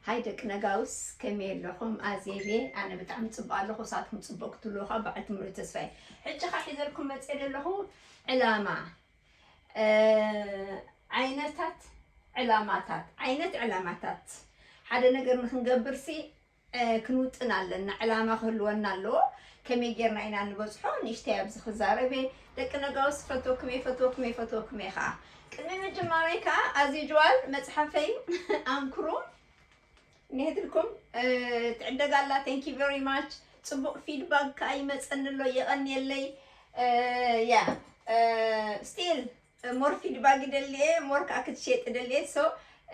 ሃይ ደቂ ነጋውስ፣ ከመይ ኣለኹም? ኣዜብ እየ። ኣነ ብጣዕሚ ጽቡቕ ኣለኹ፣ ንሳትኩም ጽቡቕ ክትህልዉ ከዓ በዓልቲ ሙሉእ ተስፋ እየ። ሕጂ ከዓ ሒዘልኩም መጽየ ዘለኹ ዕላማ፣ እ፣ ዓይነታት ዕላማታት፣ ዓይነት ዕላማታት። ሓደ ነገር ንክንገብርሲ፣ እ፣ ክንውጥን ኣለና፣ ዕላማ ክህልወና ኣለዎ። ከመይ ጌርና ኢና ንበጽሖ? ንእሽተይ ኣብዚ ክዛረብ እየ። ደቂ ነጋውስ፣ ፈትወኩም እየ፣ ፈትወኩም እየ፣ ፈትወኩም እየ ከዓ። ቅድሚ ምጅማረይ ከዓ፣ ኣዚ ጅዋል መጽሓፈይ ኣንክሩ እንሄትልኩም፣ እ፣ ትዕደጋ ኣላ። Thank you very much። ጽቡቕ ፊድባክ ከኣ ይመጸኒ ኣሎ፣ የቐንየለይ። እ፣ ያ፣ እ፣ ስቲል ሞር ፊድባክ ይደልየ፣ ሞር ከኣ ክትሸጥ ይደልየ። ሶ፣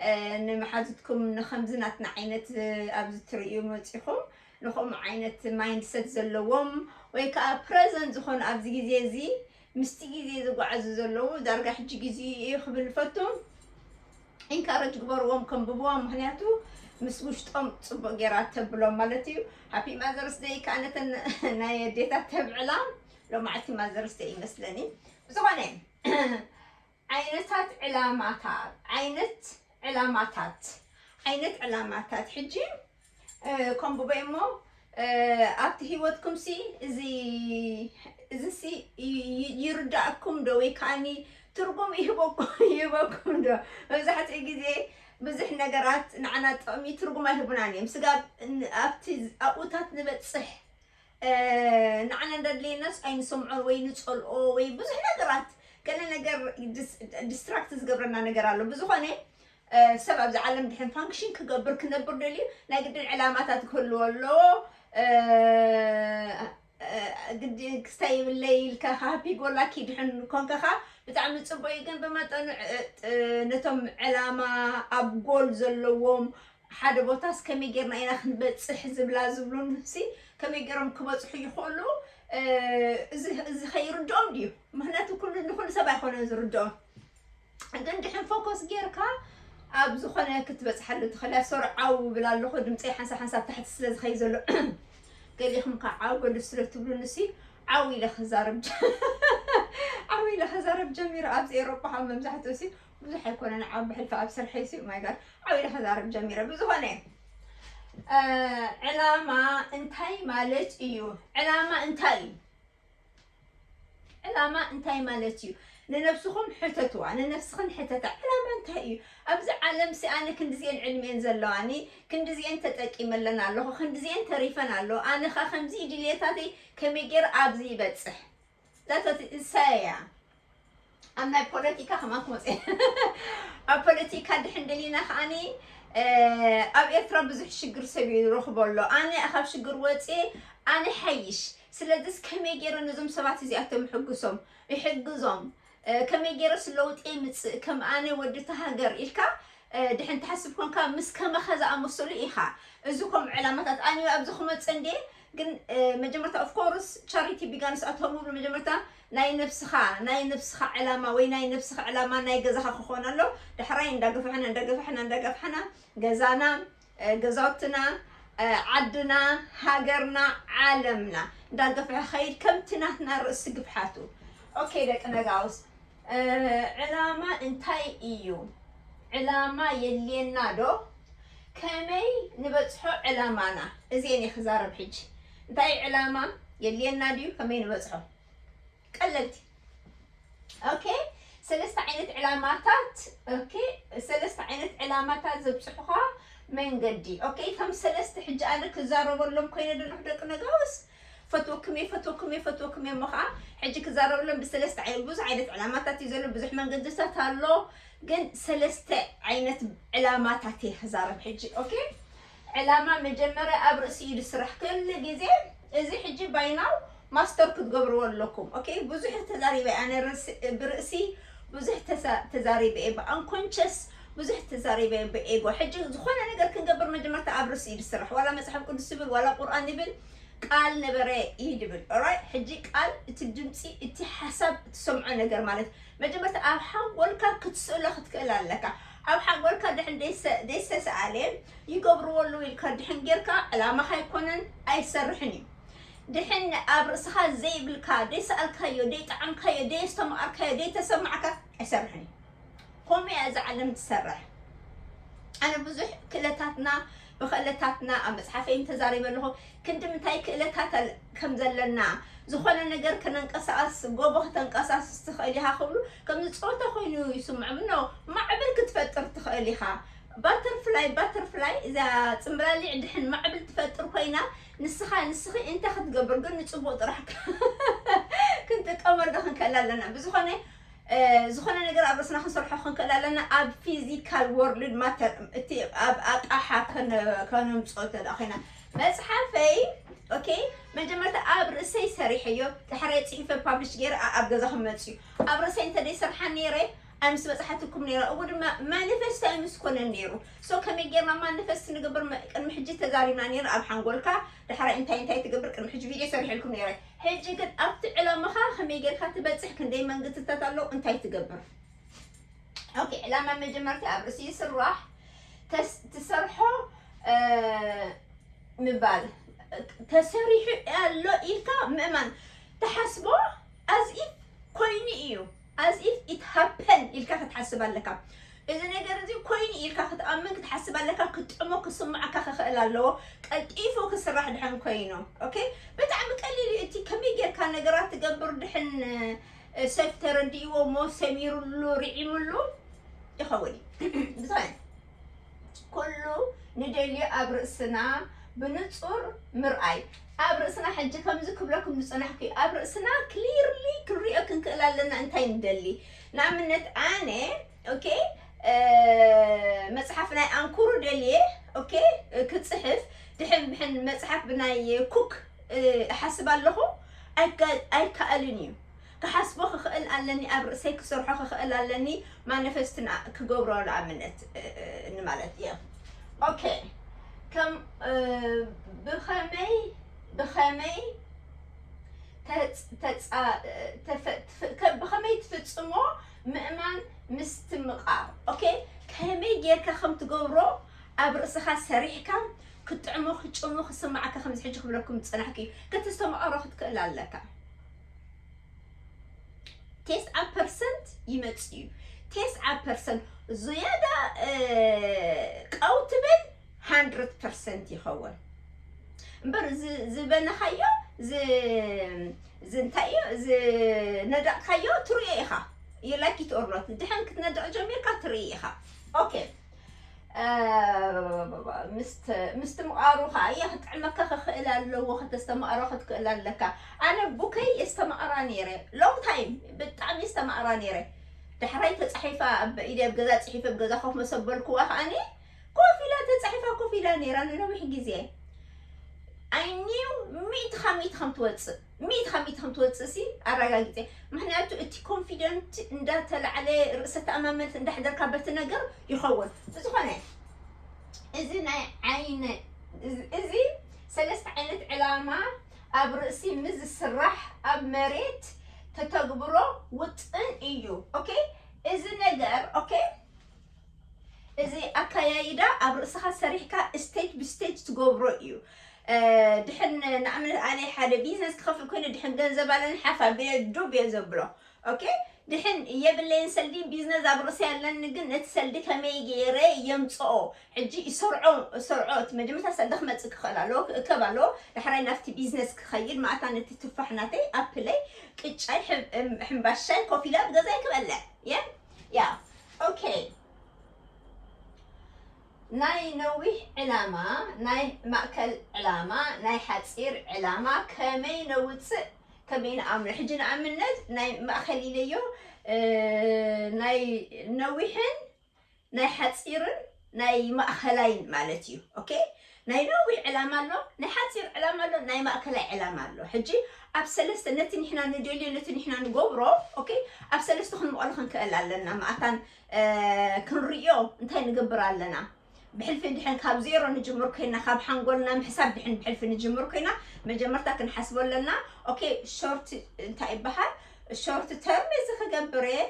እ፣ ንመሓዙትኩም ንኸምዚ ናትና ዓይነት፣ እ፣ ኣብዚ ትርእዩ መጺኹም ንኸምኡ ዓይነት ማይንድሰት ዘለዎም ወይ ከኣ ፕረዘንት ዝኾኑ ኣብዚ ግዜ እዚ ምስቲ ግዜ ዝጓዓዙ ዘለዉ ዳርጋ ሕጂ ግዜ እዩ ክብል ፈቱ። ኢንካረጅ ግበርዎም፣ ከንብብዋ፣ ምኽንያቱ ምስ ውሽጦም ጽቡቕ ጌራ ተብሎም ማለት እዩ። ሃፒ ማዘርስ ደይ ከኣ ነተን ናይ ኣዴታት ተብዕላ። ሎማዓልቲ ማዘርስ ደይ ይመስለኒ። ብዝኾነ ዓይነታት ዕላማታት፣ ዓይነት ዕላማታት፣ ዓይነት ዕላማታት። ሕጂ፣ እ፣ ከንብቦ እሞ፣ እ፣ ኣብቲ ህይወትኩም ሲ እዚ፣ እዚ ሲ ይ-፣ ይ-፣ ይርዳእኩም ዶ ወይ ከኣኒ ትርጉም ይህበኩ-፣ ይህበኩም ዶ? መብዛሕትኡ ግዜ ብዙሕ ነገራት ንዓና ጥቕሚ ትርጉም ኣይህቡናን እዮም። ስጋብ ን-፣ ኣብቲ ኣብኡታት ንበጽሕ፣ እ፣ ንዓና እንዳድለየናስ ኣይንሰምዖን ወይ ንጸልኦ ወይ ብዙሕ ነገራት፣ ገለ ነገር ዲስ-፣ ዲስትራክት ዝገብረና ነገር ኣሎ። ብዝኾነ፣ እ፣ ሰብ ኣብዚ ዓለም ድሕን ፋንክሽን ክገብር ክነብር ደልዩ ናይ ግድን ዕላማታት ክህልዎ ኣለዎ። እ፣ እ፣ ግዲ ክስታይ ይብለይ ኢልካ ሃፒ ጎ ላኪ ድሕን ኮንካ ኸኣ ብጣዕሚ ጽቡቕ እዩ። ግን ብመጠኑ፣ እ፣ እ፣ ነቶም ዕላማ ኣብ ጎል ዘለዎም ሓደ ቦታስ ከመይ ጌርና ኢና ክንበጽሕ ዝብላ ዝብሉን ሲ ከመይ ጌሮም ክበጽሑ ይኽእሉ? እ፣ እዚ፣ እዚ ኸይርድኦም ድዩ? ምኽንያቱ ኩሉ፣ ንኹሉ ሰብ ኣይኮነን ዝርድኦ። ግን ድሕን ፎከስ ጌርካ ኣብ ዝኾነ ክትበጽሓሉ ትኽእል እያ። ሶሪ፣ ዓው እብል ኣለኹ፣ ድምፀይ ሓንሳብ ሓንሳብ ታሕቲ ስለ ዝኸይድ ዘሎ። ገሊኹም ከዓ ዓው በሉ ስለ ትብሉኒ ሲ ዓው ኢለ ክዛረብ ጀ-፣ ዓው ኢለ ክዛረብ ጀሚረ። ኣብዚ ኤሮጳ ካብ መብዛሕትኡ ሲ ብዙሕ ኣይኮነን፣ ዓው ብሕልፊ ኣብ ስርሐይ ሲ፣ ማይ ጋድ፣ ዓው ኢለ ክዛረብ ጀሚረ። ብዝኾነ፣ እ፣ ዕላማ እንታይ ማለት እዩ? ዕላማ እንታይ እዩ? ዕላማ እንታይ ማለት እዩ? ንነብስኹም ሕተትዋ፣ ንነፍስኽን ሕተታ። ዕላማ እንታይ እዩ? ኣብዚ ዓለም ሲ ኣነ ክንድዚኤን ዕድሜን ዘለዋኒ፣ ክንድዚኤን ተጠቂመለን ኣለኹ፣ ክንድዚኤን ተሪፈን ኣለዎ። ኣነ ኸ ከምዚ ድልየታተይ ከመይ ገይረ ኣብዚ ይበጽሕ? ዛተት እሳያ ኣብ ናይ ፖለቲካ ከማን ክመጽእ። ኣብ ፖለቲካ ድሕን ደሊና ከኣኒ፣ እ፣ ኣብ ኤርትራ ብዙሕ ሽግር ሰብ ይረኽቦ ኣሎ። ኣነ ካብ ሽግር ወጽኤ ኣነ ሓይሽ። ስለዚስ ከመይ ገይረ ነዞም ሰባት እዚኣቶም ይሕግሶም፣ ይሕግዞም? እ፣ ከመይ ገይረስ ለውጢ የምጽእ? ከም ኣነ ወዲ እታ ሃገር ኢልካ፣ እ፣ ድሕን ትሓስብ ኮንካ ምስ ከማኻ ዝኣመሰሉ ኢኻ። እዚ ከምኡ ዕላማታት ኣነ ኣብዚ ክመጽእ እንድየ፣ ግን፣ እ፣ መጀመርታ ኦፍ ኮርስ ቻሪቲ ቢጋንስ ኣት ሆም ይብሉ። መጀመርታ ናይ ነብስኻ፣ ናይ ነብስኻ ዕላማ ወይ ናይ ነብስኻ ዕላማ ናይ ገዛኻ ክኾን ኣሎ። ዳሕራይ እንዳገፋሕና፣ እንዳገፋሕና፣ እንዳገፋሕና ገዛና፣ እ፣ ገዛውትና፣ እ፣ ዓድና፣ ሃገርና፣ ዓለምና እንዳገፍሐ ኸይድ ከምቲ ናትና ርእሲ ግፍሓቱ። ኦኬ ደቂ ነጋውስ፣ እ፣ ዕላማ እንታይ እዩ? ዕላማ የድልየና ዶ? ከመይ ንበጽሖ ዕላማና? እዚ እየ ክዛረብ ሕጂ። እንታይ ዕላማ የድልየና ድዩ? ከመይ ንበጽሖ? ቀለልቲ። ኦኬ፣ ሰለስተ ዓይነት ዕላማታት። ኦኬ፣ ሰለስተ ዓይነት ዕላማታት ዘብጽሑኻ መንገዲ። ኦኬ፣ እቶም ሰለስተ ሕጂ ኣነ ክዛረበሎም ኮይነ ዘለኹ ደቂ ነጋውስ፣ ፈትወኩም እየ፣ ፈትወኩም እየ፣ ፈትወኩም እየ። እሞ ኸዓ ሕጂ ክዛረበሎም ብሰለስተ ዓይነት፣ ብዙሕ ዓይነት ዕላማታት እዩ ዘሎ፣ ብዙሕ መንገድታት ኣሎ፣ ግን ሰለስተ ዓይነት ዕላማታት እየ ክዛረብ ሕጂ። ኦኬ፣ ዕላማ መጀመርያ ኣብ ርእሲ እዩ ዝስራሕ። ኩሉ ግዜ እዚ ሕጂ ባይናው ማስተር ክትገብርዎ ኣለኩም። ኦኬ፣ ብዙሕ ተዛሪበ ኣነ ርእሲ፣ ብርእሲ ብዙሕ ተሳ-፣ ተዛሪበ እየ፣ ብኣንኮንሸስ ብዙሕ ተዛሪበ እየ፣ ብኤጎ። ሕጂ ዝኾነ ነገር ክንገብር መጀመርታ ኣብ ርእሲ እዩ ዝስራሕ። ዋላ መጽሓፍ ቅዱስ ይብል፣ ዋላ ቁርኣን ይብል፣ ቃል ነበረ እዩ ዝብል። ኦራይት፣ ሕጂ ቃል እቲ ድምፂ፣ እቲ ሓሳብ እትሰምዖ ነገር ማለት መጀመርታ ኣብ ሓንጎልካ ክትስእሎ ክትክእል ኣለካ። ኣብ ሓንጎልካ ድሕን ደይሰ-፣ ደይሰሰኣለ ይገብርዎ ኣለዉ ኢልካ ድሕን ጌርካ ዕላማኻ ኣይኮነን፣ ኣይሰርሕን እዩ። ድሕን ኣብ ርእስኻ ዘይብልካ፣ ደይሰኣልካዮ፣ ደይጠዓምካዮ፣ ደየስተማቐርካዮ፣ ደይተሰማዕካ ኣይሰርሕን እዩ። ከምኡ እያ እዛ ዓለም ትሰርሕ። ኣነ ብዙሕ ክእለታትና ብክእለታትና ኣብ መጽሓፈይ ተዛሪበ ኣለኹ። ክንዲ ምንታይ ክእለታት ከም ዘለና፣ ዝኾነ ነገር ከነንቀሳቐስ፣ ጎቦ ከተንቀሳቕስ ትኽእል ኢኻ ክብሉ፣ ከምዚ ጸወታ ኮይኑ ይስምዖም። ኖ፣ ማዕበል ክትፈጥር ትኽእል ኢኻ። ባተርፍላይ፣ ባተርፍላይ፣ እዛ ጽምብላሊዕ ድሕን ማዕበል ትፈጥር ኮይና፣ ንስኻ፣ ንስኺ እንታይ ክትገብር ግን ንጽቡቕ ጥራሕ ክንጥቀመሉ ክንክእል ኣለና። ብዝኾነ፣ ዝኾነ ነገር ኣብ ርእስና ክንሰርሖ ክንክእል ኣለና። ኣብ ፊዚካል ወርልድ ማተር፣ እቲ ኣብ ኣቃሓ ከነምፅኦ ተደኣ ኮይና፣ መፅሓፈይ፣ ኦኬ፣ መጀመርታ ኣብ ርእሰይ ሰሪሐዮ፣ ድሕራይ ፅሒፈ ፓብሊሽ ገይረ ኣብ ገዛ ክመፅ እዩ። ኣብ ርእሰይ እንተ ደይሰርሓ ነይረ፣ ኣይምስ በፅሓትኩም ነይረ። እው ድማ ማኒፌስት ኣይምስ ኮነን ነይሩ። ሶ ከመይ ጌርና ማኒፌስት ንገብር? ቅድሚ ሕጂ ተዛሪብና ነይረ ኣብ ሓንጎልካ፣ ድሕራይ እንታይ እንታይ ትገብር? ቅድሚ ሕጂ ቪድዮ ሰሪሕልኩም ነይረ። ሕጂ ግን ኣብቲ ዕላማኻ ከመይ ጌርካ ትበጽሕ፣ ክንደይ መንገድታት ኣለዉ፣ እንታይ ትገብር? ኦኬ፣ ዕላማ መጀመርታ ኣብ ርእሲ ይስራሕ፣ ተስ-፣ ትሰርሖ፣ እ፣ ምባል፣ ተሰሪሑ ኣሎ ኢልካ ምእማን፣ ትሓስቦ as if ኮይኑ እዩ፣ as if it happen ኢልካ ክትሓስብ ኣለካ። እዚ ነገር እዚ ኮይኑ ኢልካ ክትኣምን ክትሓስብ ኣለካ። ክጥዕሞ ክስምዓካ ክኽእል ኣለዎ። ቀልጢፉ ክስራሕ ድሕን ኮይኑ፣ ኦኬ፣ ብጣዕሚ ቀሊል እዩ። እቲ ከመይ ጌርካ ነገራት ትገብር ድሕን፣ እ፣ ሰብ ተረዲእዎ እሞ ሰሚሩሉ ርዒሙሉ ይኸውን እዩ። ብዝኾነ ኩሉ ንደልዮ ኣብ ርእስና ብንጹር ምርኣይ። ኣብ ርእስና ሕጂ ከምዚ ክብለኩም ዝጸናሕኩ እዩ። ኣብ ርእስና ክሊርሊ ክንሪኦ ክንክእል ኣለና እንታይ ንደሊ። ንኣብነት ኣነ፣ ኦኬ፣ እ፣ መጽሓፍ ናይ ኣንኩሩ ደልየ፣ ኦኬ፣ ክጽሕፍ ድሕን ብሕን መጽሓፍ ብናይ ኩክ፣ እ፣ እሓስብ ኣለኹ። ኣይከ-፣ ኣይከኣልን እዩ። ክሓስቦ ክኽእል ኣለኒ፣ ኣብ ርእሰይ ክሰርሖ ክኽእል ኣለኒ፣ ማኒፌስት ክገብሮ ንኣብነት፣ እ፣ እ፣ ንማለት እየ። ኦኬ፣ ከም፣ እ፣ ብኸመይ፣ ብኸመይ ተጽ-፣ ተጻ-፣ ተፈ-፣ ትፍ-፣ ከ-፣ ብኸመይ ትፍጽሞ ምእማን ምስትምቓር። ኦኬ፣ ከመይ ጌርካ ከም ትገብሮ ኣብ ርእስኻ ሰሪሕካ ክጥዕሞ፣ ክጭሙ፣ ክስምዓካ ከምዚ ሕጂ ክብለኩም ዝጸናሕኩ እዩ። ከተስተምቐሮ ክትክእል ኣለካ። ተስዓ ፐርሰንት ይመጽእ እዩ። ተስዓ ፐርሰንት ዝያዳ፣ እ፣ ቀው ትብል ሃንድረድ ፐርሰንት ይኸውን። እምበር ዝ-፣ ዝበነኻዮ፣ ዝ-፣ ዝ-፣ እንታይ እዩ፣ ዝነደቕካዮ ትርእዮ ኢኻ። You like it or not። ድሕን ክትነድቕ ጀሚርካ ትርኢ ኢኻ። ኦኬ። እ፣ ምስት-፣ ምስትምቓሩ ኸዓ እየ ክጥዕመካ ክኽእል ኣለዎ፣ ከተስተማቕሮ ክትክእል ኣለካ። ኣነ ቡከይ የስተማቕራ ነይረ። ሎንግ ታይም ብጣዕሚ የስተማቕራ ነይረ። ዳሕራይ ተጻሒፋ ኣብ ኢደ ኣብ ገዛ ጽሒፈ ኣብ ገዛ ኮፍ መሰበልክዋ ከዓኒ ኮፍ ኢላ ተጻሒፋ ኮፍ ኢላ ነይራ ንነዊሕ ግዜ። I knew ሚእቲ ካብ ሚእቲ ከም ትወጽእ፣ ሚእቲ ካብ ሚእቲ ከም ትወጽእ ሲ ኣረጋጊጸ። ምኽንያቱ እቲ ኮንፊደንት እንዳተላዕለ ርእሰ ተኣማመነት እንዳሕደርካ በቲ ነገር ይኸውን። ብዝኾነ እዚ ናይ ዓይነ-፣ እዚ፣ እዚ ሰለስተ ዓይነት ዕላማ ኣብ ርእሲ ምስ ዝስራሕ ኣብ መሬት ተተግብሮ ውጥን እዩ። ኦኬ? እዚ ነገር፣ ኦኬ? እዚ ኣካያይዳ ኣብ ርእስኻ ሰሪሕካ ስቴጅ ብስቴጅ ትገብሮ እዩ። እ፣ ድሕን ንኣብነት ኣነ ሓደ ቢዝነስ ክኸፍት ኮይኑ ድሕን ገንዘብ ኣለኒ ሓፍ ኣቢለ ዱብ እየ ዘብሎ። ኦኬ? ድሕን የብለይን ሰልዲ ቢዝነስ ኣብ ርእሲ ኣለኒ፣ ግን ነቲ ሰልዲ ከመይ ገይረ የምጽኦ? ሕጂ ይሰርዖ፣ ይሰርዖ፣ እቲ መጀመርታ ሰልዲ ክመጽእ ክኽእል ኣለዎ፣ ክእከብ ኣለዎ። ዳሕራይ ናብቲ ቢዝነስ ክኸይድ ማእታ ነቲ ትፋሕ ናተይ፣ ኣፕለይ፣ ቅጫይ፣ ሕም-፣ እም-፣ ሕምባሻይ ኮፍ ኢለ ኣብ ገዛይ ክበልዕ። የ-፣ ያ፣ ኦኬ። ናይ ነዊሕ ዕላማ፣ ናይ ማእከል ዕላማ፣ ናይ ሓጺር ዕላማ ከመይ ነውጽእ፣ ከመይ ንኣምኖ? ሕጂ ንኣብነት ናይ ማእከል ኢለዮ፣ እ፣ ናይ ነዊሕን ናይ ሓጺርን ናይ ማእከላይን ማለት እዩ። ኦኬ? ናይ ነዊሕ ዕላማ ኣሎ፣ ናይ ሓጺር ዕላማ ኣሎ፣ ናይ ማእከላይ ዕላማ ኣሎ። ሕጂ ኣብ ሰለስተ ነቲ ንሕና ንደልዮ፣ ነቲ ንሕና ንገብሮ፣ ኦኬ? ኣብ ሰለስተ ክንመቐሎ ክንክእል ኣለና። ማእታን፣ እ፣ ክንርእዮ እንታይ ንገብር ኣለና? ብሕልፊ ድሕን ካብ ዜሮ ንጅምር ኮይና፣ ካብ ሓንጎልና ምሕሳብ ድሕን ብሕልፊ ንጅምር ኮይና፣ መጀመርታ ክንሓስቦ ኣለና። ኦኬ፣ ሾርት እንታይ ይበሃል? ሾርት ተርም እዚ ክገብር እየ፣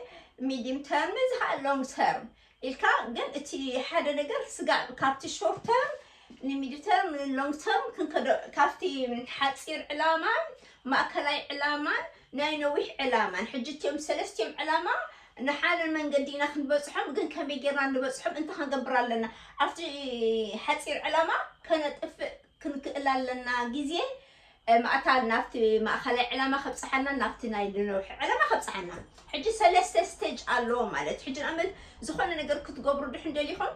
ሚዲም ተርም እዚ ከዓ ሎንግ ተርም ኢልካ፣ ግን እቲ ሓደ ነገር ስጋዕ ካብቲ ሾርት ተርም ንሚድ ተርም ንሎንግ ተርም ክንከዶ፣ ካብቲ ሓፂር ዕላማን ማእከላይ ዕላማን ናይ ነዊሕ ዕላማን፣ ሕጂ እቲኦም ሰለስቲኦም ዕላማ ንሓደ መንገዲ ኢና ክንበፅሖም፣ ግን ከመይ ጌርና ንበፅሖም እንታይ ክንገብር ኣለና? ኣብቲ ሓፂር ዕላማ ከነጥፍእ ክንክእል ኣለና ግዜ። ምእታል ናብቲ ማእኸላይ ዕላማ ከብፅሓና፣ ናብቲ ናይ ነውሒ ዕላማ ከብፅሓና። ሕጂ ሰለስተ ስቴጅ ኣለዎ ማለት። ሕጂ ንኣመት ዝኾነ ነገር ክትገብሩ ድሕን ደሊኹም፣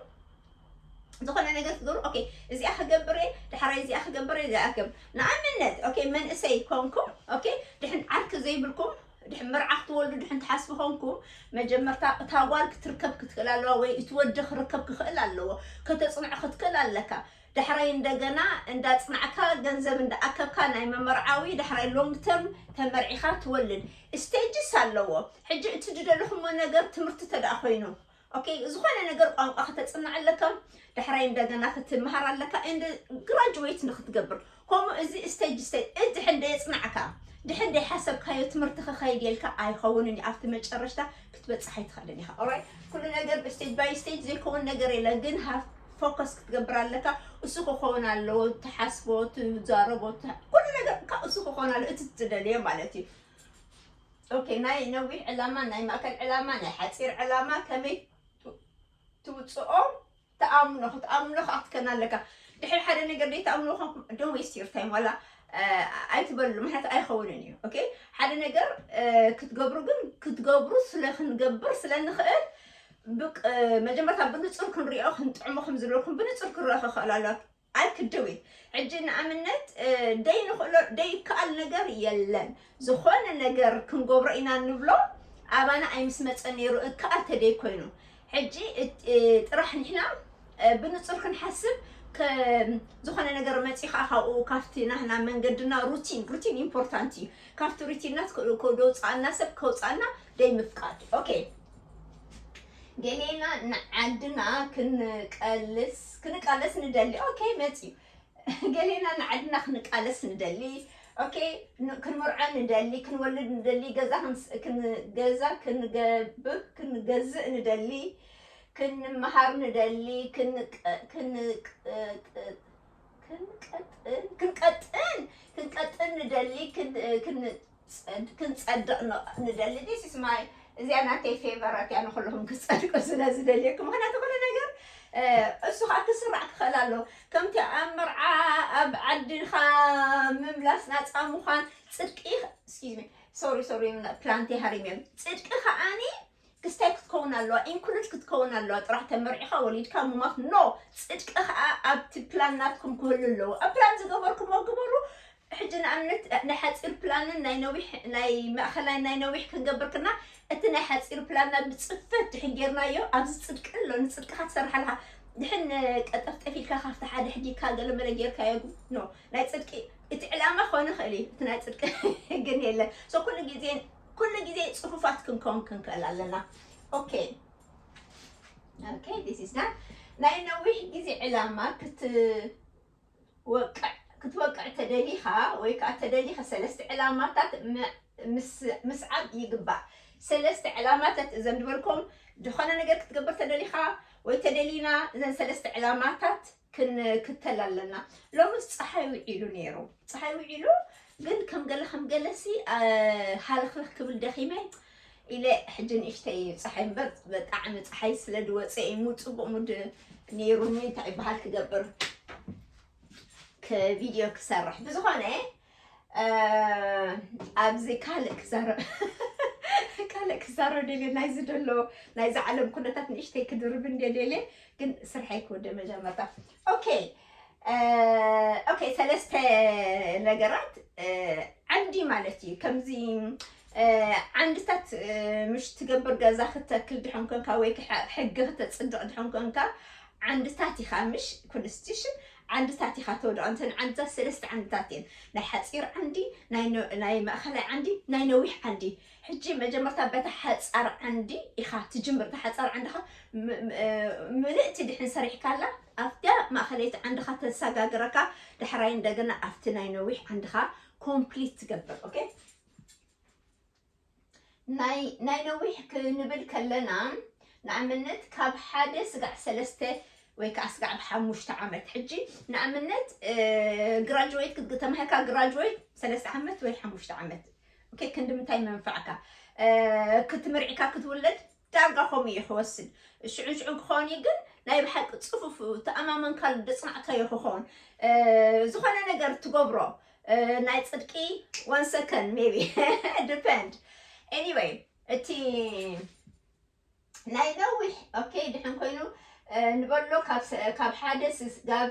ዝኾነ ነገር ክትገብሩ፣ ኦኬ፣ እዚኣ ክገብር እየ፣ ዳሕራይ እዚኣ ክገብር እየ፣ እዚኣ ክገብር። ንኣብነት፣ ኦኬ፣ መንእሰይ ኮንኩም፣ ኦኬ፣ ድሕን ዓርኪ ዘይብልኩም፣ ድሕን መርዓ ክትወልዱ ድሕን ትሓስቡ ኮንኩም፣ መጀመርታ እታ ጓል ክትርከብ ክትክእል ኣለዋ፣ ወይ እቲ ወዲ ክርከብ ክኽእል ኣለዎ። ከተፅንዖ ክትክእል ኣለካ። ዳሕራይ እንደገና እንዳፅናዕካ፣ ገንዘብ እንዳኣከብካ፣ ናይ መመርዓዊ፣ ዳሕራይ ሎንግ ተርም ተመርዒኻ ትወልድ። ስቴጅስ ኣለዎ። ሕጂ እቲ ዝደለኹሞ ነገር ትምህርቲ ተደኣ ኮይኑ፣ ኦኬ፣ ዝኾነ ነገር ቋንቋ ከተፅንዕ ኣለካ። ዳሕራይ እንደገና ክትመሃር ኣለካ። እንደ ግራጁዌት ንክትገብር፣ ከምኡ እዚ ስቴጅ ስቴጅ፣ ድሕን ደየፅናዕካ፣ ድሕን ደይሓሰብካዮ ትምህርቲ ክኸይድ የልካ ኣይኸውንን እዩ። ኣብቲ መጨረሽታ ክትበፅሕ ኣይትኽእልን ኢኻ። ኦራይት፣ ኩሉ ነገር ብስቴጅ ባይ ስቴጅ ዘይከውን ነገር የለን፣ ግን ሃፍ ፎከስ ክትገብር ኣለካ። እሱ ክኸውን ኣለዎ፣ ትሓስቦ፣ ትዛረቦ፣ ት-፣ ኩሉ ነገር ካብ እሱ ክኸውን ኣለዎ፣ እቲ ትደልዮ ማለት እዩ። ኦኬ፣ ናይ ነዊሕ ዕላማ፣ ናይ ማእከል ዕላማ፣ ናይ ሓፂር ዕላማ ከመይ ት-፣ ትውፅኦ? ተኣምኖ፣ ክትኣምኖ ክኣትከና ኣለካ። ድሕሪ ሓደ ነገር ደይ ተኣምኖ ኮንኩም፣ don't waste your time፣ ዋላ፣ እ፣ ኣይትበሉ፣ ምክንያቱ ኣይኸውንን እዩ። ኦኬ፣ ሓደ ነገር፣ እ፣ ክትገብሩ ግን፣ ክትገብሩ ስለ ክንገብር ስለ ንኽእል፣ ብቅ-፣ እ፣ መጀመርታ ብንጹር ክንሪኦ፣ ክንጥዕሞ ከም ዝብለኩም ብንጹር ክረአ ክኽእል ኣሎ። I could do it። ሕጂ ንኣብነት፣ እ፣ ደይ ንኽእሎ፣ ደይ ይከኣል ነገር የለን። ዝኾነ ነገር ክንገብሮ ኢና ንብሎ፣ ኣባና ኣይምስ መጸ ነይሩ፣ እከኣል ተደይ ኮይኑ። ሕጂ እት-፣ እ፣ ጥራሕ ንሕና፣ እ፣ ብንጹር ክንሓስብ፣ ከ-፣ ዝኾነ ነገር መጺኡ ከዓ ካብኡ፣ ካብቲ ናህና መንገድና ሩቲን፣ ሩቲን ኢምፖርታንት እዩ። ካብቲ ሩቲንና ትክ-፣ ከውደውፅኣና፣ ሰብ ከውፅኣና ደይ ምፍቃድ። ኦኬ። ገሌና ንዓድና ክንቀልስ፣ ክንቃለስ ንደሊ። ኦኬ፣ መፂኡ። ገሌና ንዓድና ክንቃለስ ንደሊ። ኦኬ፣ ን-፣ ክንምርዖ ንደሊ፣ ክንወልድ ንደሊ፣ ገዛ ክንስ-፣ ክን-፣ ገዛ ክንገብር፣ ክንገዝእ ንደሊ፣ ክንመሃር ንደሊ፣ ክንቀ-፣ ክንቀ-፣ ክንቀጥን፣ ክንቀጥን፣ ክንቀጥን ንደሊ፣ ክን-፣ ክን-፣ ክንጸድቕ ን-፣ ንደሊ። This is my፣ እዚኣ ናተይ ፌቨራት እያ፣ ንኹልኹም ክጸድቁ ስለ ዝደልየኩም። ምኽንያቱ ኩሉ ነገር፣ እ፣ እሱ ኸኣ ክስራዕ ክኽእል ኣለዎ። ከምቲ ኣብ መርዓ፣ ኣብ ዓድኻ ምምላስ፣ ናጻ ምዃን፣ ጽድቂ፣ excuse me፣ ሶሪ፣ ሶሪ፣ ፕላንቴ ሃሪም እዮም። ጽድቂ ኸኣኒ ክስታይ ክትከውን ኣለዋ፣ ኢንክሉድ ክትከውን ኣለዋ። ጥራሕ ተመርዒኻ ወሊድካ ምማት፣ ኖ፣ ጽድቂ ኸኣ ኣብቲ ፕላን ናትኩም ክህሉ ኣለዎ። ኣብ ፕላን ዝገበርኩሞ ግበሩ። ሕጂ ንኣብነት ናይ ሓጺር ፕላንን ናይ ነዊሕ፣ ናይ ማእኸላይ፣ ናይ ነዊሕ ክንገብር ክና፣ እቲ ናይ ሓጺር ፕላንና ብጽፈት ድሕን ጌርናዮ፣ ኣብዚ ጽድቂ ኣሎ፣ ንጽድቅኻ ትሰርሕ ኣለኻ። ድሕን ቀጠፍጠፍ ኢልካ ካብቲ ሓደ ሕዲግካ ገለ መለ ጌርካዮ፣ ኖ፣ ናይ ጽድቂ እቲ ዕላማ ክኾን ይኽእል እዩ፣ እቲ ናይ ጽድቂ ግን የለን። ሶ ኩሉ ግዜ፣ ኩሉ ግዜ ጽፉፋት ክንከውን ክንክእል ኣለና። ኦኬ። ኦኬ፣ this is done። ናይ ነዊሕ ግዜ ዕላማ ክትወቅዕ፣ ክትወቅዕ ተደሊኻ ወይ ከዓ ተደሊኻ ሰለስተ ዕላማታት ም-፣ ምስ-፣ ምስዓብ ይግባእ። ሰለስተ ዕላማታት እዘን ዝበልኩም፣ ዝኾነ ነገር ክትገብር ተደሊኻ ወይ ተደሊና እዘን ሰለስተ ዕላማታት ክንክተል ኣለና። ሎምስ ጸሓይ ውዒሉ ነይሩ። ጸሓይ ውዒሉ ግን ከም ገለ ከም ገለሲ፣ እ፣ ሃለኽለኽ ክብል ደኺመ ኢለ ሕጂ ንእሽተይ ጸሓይ እምበር ብጣዕሚ ጸሓይ ስለ ዝወጸ እዩ። ሙድ ጽቡቕ ሙድ ነይሩኒ። እንታይ ይበሃል ክገብር፣ ክ-፣ ቪድዮ ክሰርሕ። ብዝኾነ፣ እ፣ ኣብዚ ካልእ ክዛረብ፣ ካልእ ክዛረብ ደልየ፣ ናይዚ ደሎ፣ ናይዚ ዓለም ኩነታት ንእሽተይ ክድርብ እንደ ደልየ፣ ግን ስርሐይ ክወደ መጀመርታ። ኦኬ፣ እ፣ ኦኬ፣ ሰለስተ ነገራት፣ እ፣ ዓንዲ ማለት እዩ። ከምዚ፣ እ፣ ዓንድታት፣ እ፣ ምሽ ትገብር ገዛ ክተክል ድሕን ኮንካ ወይ ክሐ-፣ ሕጊ ክተጽድቕ ድሕን ኮንካ፣ ዓንድታት ኢኻ፣ ምሽ ኮንስቲቱሽን ዓንድታት ኢኻ ተወድኦ። እንተን ዓንድታት ሰለስተ ዓንድታት እየን። ናይ ሓጺር ዓንዲ፣ ናይ ነ-፣ ናይ ማእኸላይ ዓንዲ፣ ናይ ነዊሕ ዓንዲ። ሕጂ መጀመርታ በታ ሓጻር ዓንዲ ኢኻ ትጅምር። እታ ሓጻር ዓንድኻ ም-፣ ም-፣ እ፣ ምልእቲ ድሕን ሰሪሕካላ፣ ኣብታ ማእኸለይቲ ዓንድኻ ተሰጋግረካ፣ ዳሕራይ እንደገና ኣብቲ ናይ ነዊሕ ዓንድኻ ኮምፕሊት ትገብር። ኦኬ? ናይ፣ ናይ ነዊሕ ክንብል ከለና፣ ንኣብነት ካብ ሓደ ስጋዕ ሰለስተ ወይ ከዓ ስጋዕ ሓሙሽተ ዓመት። ሕጂ ንኣብነት፣ እ፣ ግራጁዌት ክትግ-፣ ተማሂርካ ግራጁዌት ሰለስተ ዓመት ወይ ሓሙሽተ ዓመት። ኦኬ፣ ክንዲ ምንታይ መንፋዕካ? እ፣ ክትምርዒካ ክትውለድ ዳርጋ ከምኡ እዩ ክወስድ። ሽዑን ሽዑን ክኸውን እዩ፣ ግን ናይ ብሓቂ ጽፉፍ ተኣማመንካሉ ደጽናዕካዮ ክኸውን። እ፣ ዝኾነ ነገር ትገብሮ፣ እ፣ ናይ ጽድቂ one second maybe depend. Anyway፣ እቲ ናይ ነዊሕ፣ okay፣ ድሕን ኮይኑ፣ እ፣ ንበሎ ካብ ሰ-፣ ካብ ሓደ ስስ-፣ ጋብ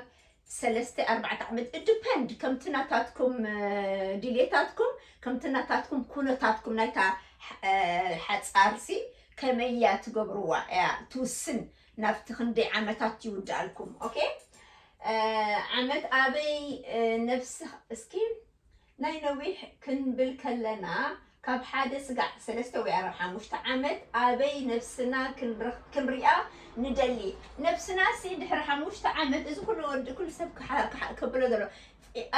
ሰለስተ ኣርባዕተ ዓመት፣ it depend፣ ከምቲ ናታትኩም፣ እ፣ ድሌታትኩም፣ ከምቲ ናታትኩም ኩነታትኩም፣ ናይታ፣ እ፣ ሓጻርሲ ከመይ እያ ትገብርዋ እያ ትውስን፣ ናብቲ ክንደይ ዓመታት ይውድኣልኩም። Okay፣ እ፣ ዓመት ኣበይ፣ እ፣ ነብስኻ፣ እስኪ ናይ ነዊሕ ክንብል ከለና፣ ካብ ሓደ ስጋዕ ሰለስተ ወይ ኣረ-፣ ሓሙሽተ ዓመት ኣበይ ነብስና ክንርኽ-፣ ክንሪኣ ንደሊ? ነብስና ሲ ድሕሪ ሓሙሽተ ዓመት፣ እዚ ኩሉ ወዲ፣ ኩሉ ሰብ ክሓ-፣ ክሓ-፣ ከብሎ ዘሎ፣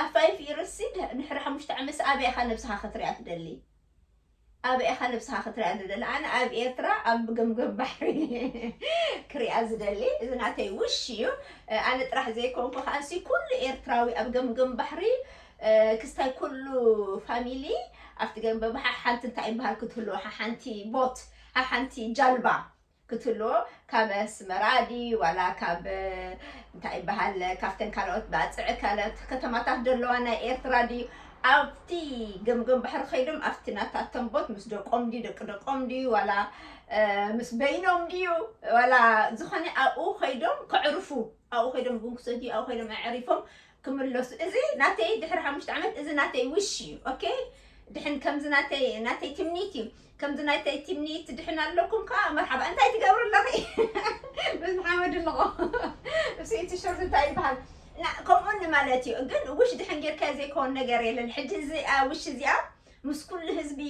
ኣብ five years ሲ ድሕ-፣ ድሕሪ ሓሙሽተ ዓመት ሲ ኣበይ ኢኻ ነብስኻ ክትሪኣ ትደሊ? ኣበይ ኢኻ ነብስኻ ክትሪኣ ትደሊ? ኣነ ኣብ ኤርትራ፣ ኣብ ገምገም ባሕሪ ክሪኣ ዝደሊ፣ እዚ ናተይ ውሽ እዩ። ኣነ ጥራሕ ዘይኮንኩ ከኣሲ፣ ኩሉ ኤርትራዊ ኣብ ገምገም ባሕሪ፣ እ፣ ክስታይ ኩሉ ፋሚሊ ኣብቲ ገምገም ባሕሪ ሓንቲ እንታይ ይበሃል ክትህልዎ፣ ሓ-፣ ሓንቲ ቦት፣ ሓ-፣ ሓንቲ ጃልባ ክትህልዎ፣ ካብ ኣስመራ ድዩ ዋላ ካብ፣ እንታይ ይበሃል፣ ካብተን ካልኦት ባጽዕ ካልኦት ከተማታት ዘለዋ ናይ ኤርትራ ድዩ፣ ኣብቲ ገምገም ባሕሪ ከይዶም ኣብቲ ናታቶም ቦት ምስ ደቆም ድዩ፣ ደቂ ደቆም ድዩ፣ ዋላ፣ እ፣ ምስ በይኖም ድዩ፣ ዋላ ዝኾነ ኣብኡ ከይዶም ከዕርፉ፣ ኣብኡ ከይዶም ቡን ክሰትዩ፣ ኣብኡ ከይዶም ኣዕሪፎም ክምለሱ። እዚ ናተይ ድሕሪ ሓሙሽተ ዓመት፣ እዚ ናተይ ውሽ እዩ። Okay፣ ድሕን ከምዚ ናተይ፣ ናተይ ትምኒት እዩ። ከምዚ ናተይ ትምኒት ድሕን ኣለኩም ከኣ መርሓባ። እንታይ ትገብሩ ኣለኺ? ምስ ሓመድ ኣለኹ። እሱ እቲ ሸርት እንታይ ይበሃል? ና-፣ ከምኡ ንማለት እዩ። ግን ውሽ ድሕን ጌርካዮ ዘይከውን ነገር የለን። ሕጂ እዚኣ፣ ውሽ እዚኣ ምስ ኩሉ ህዝቢ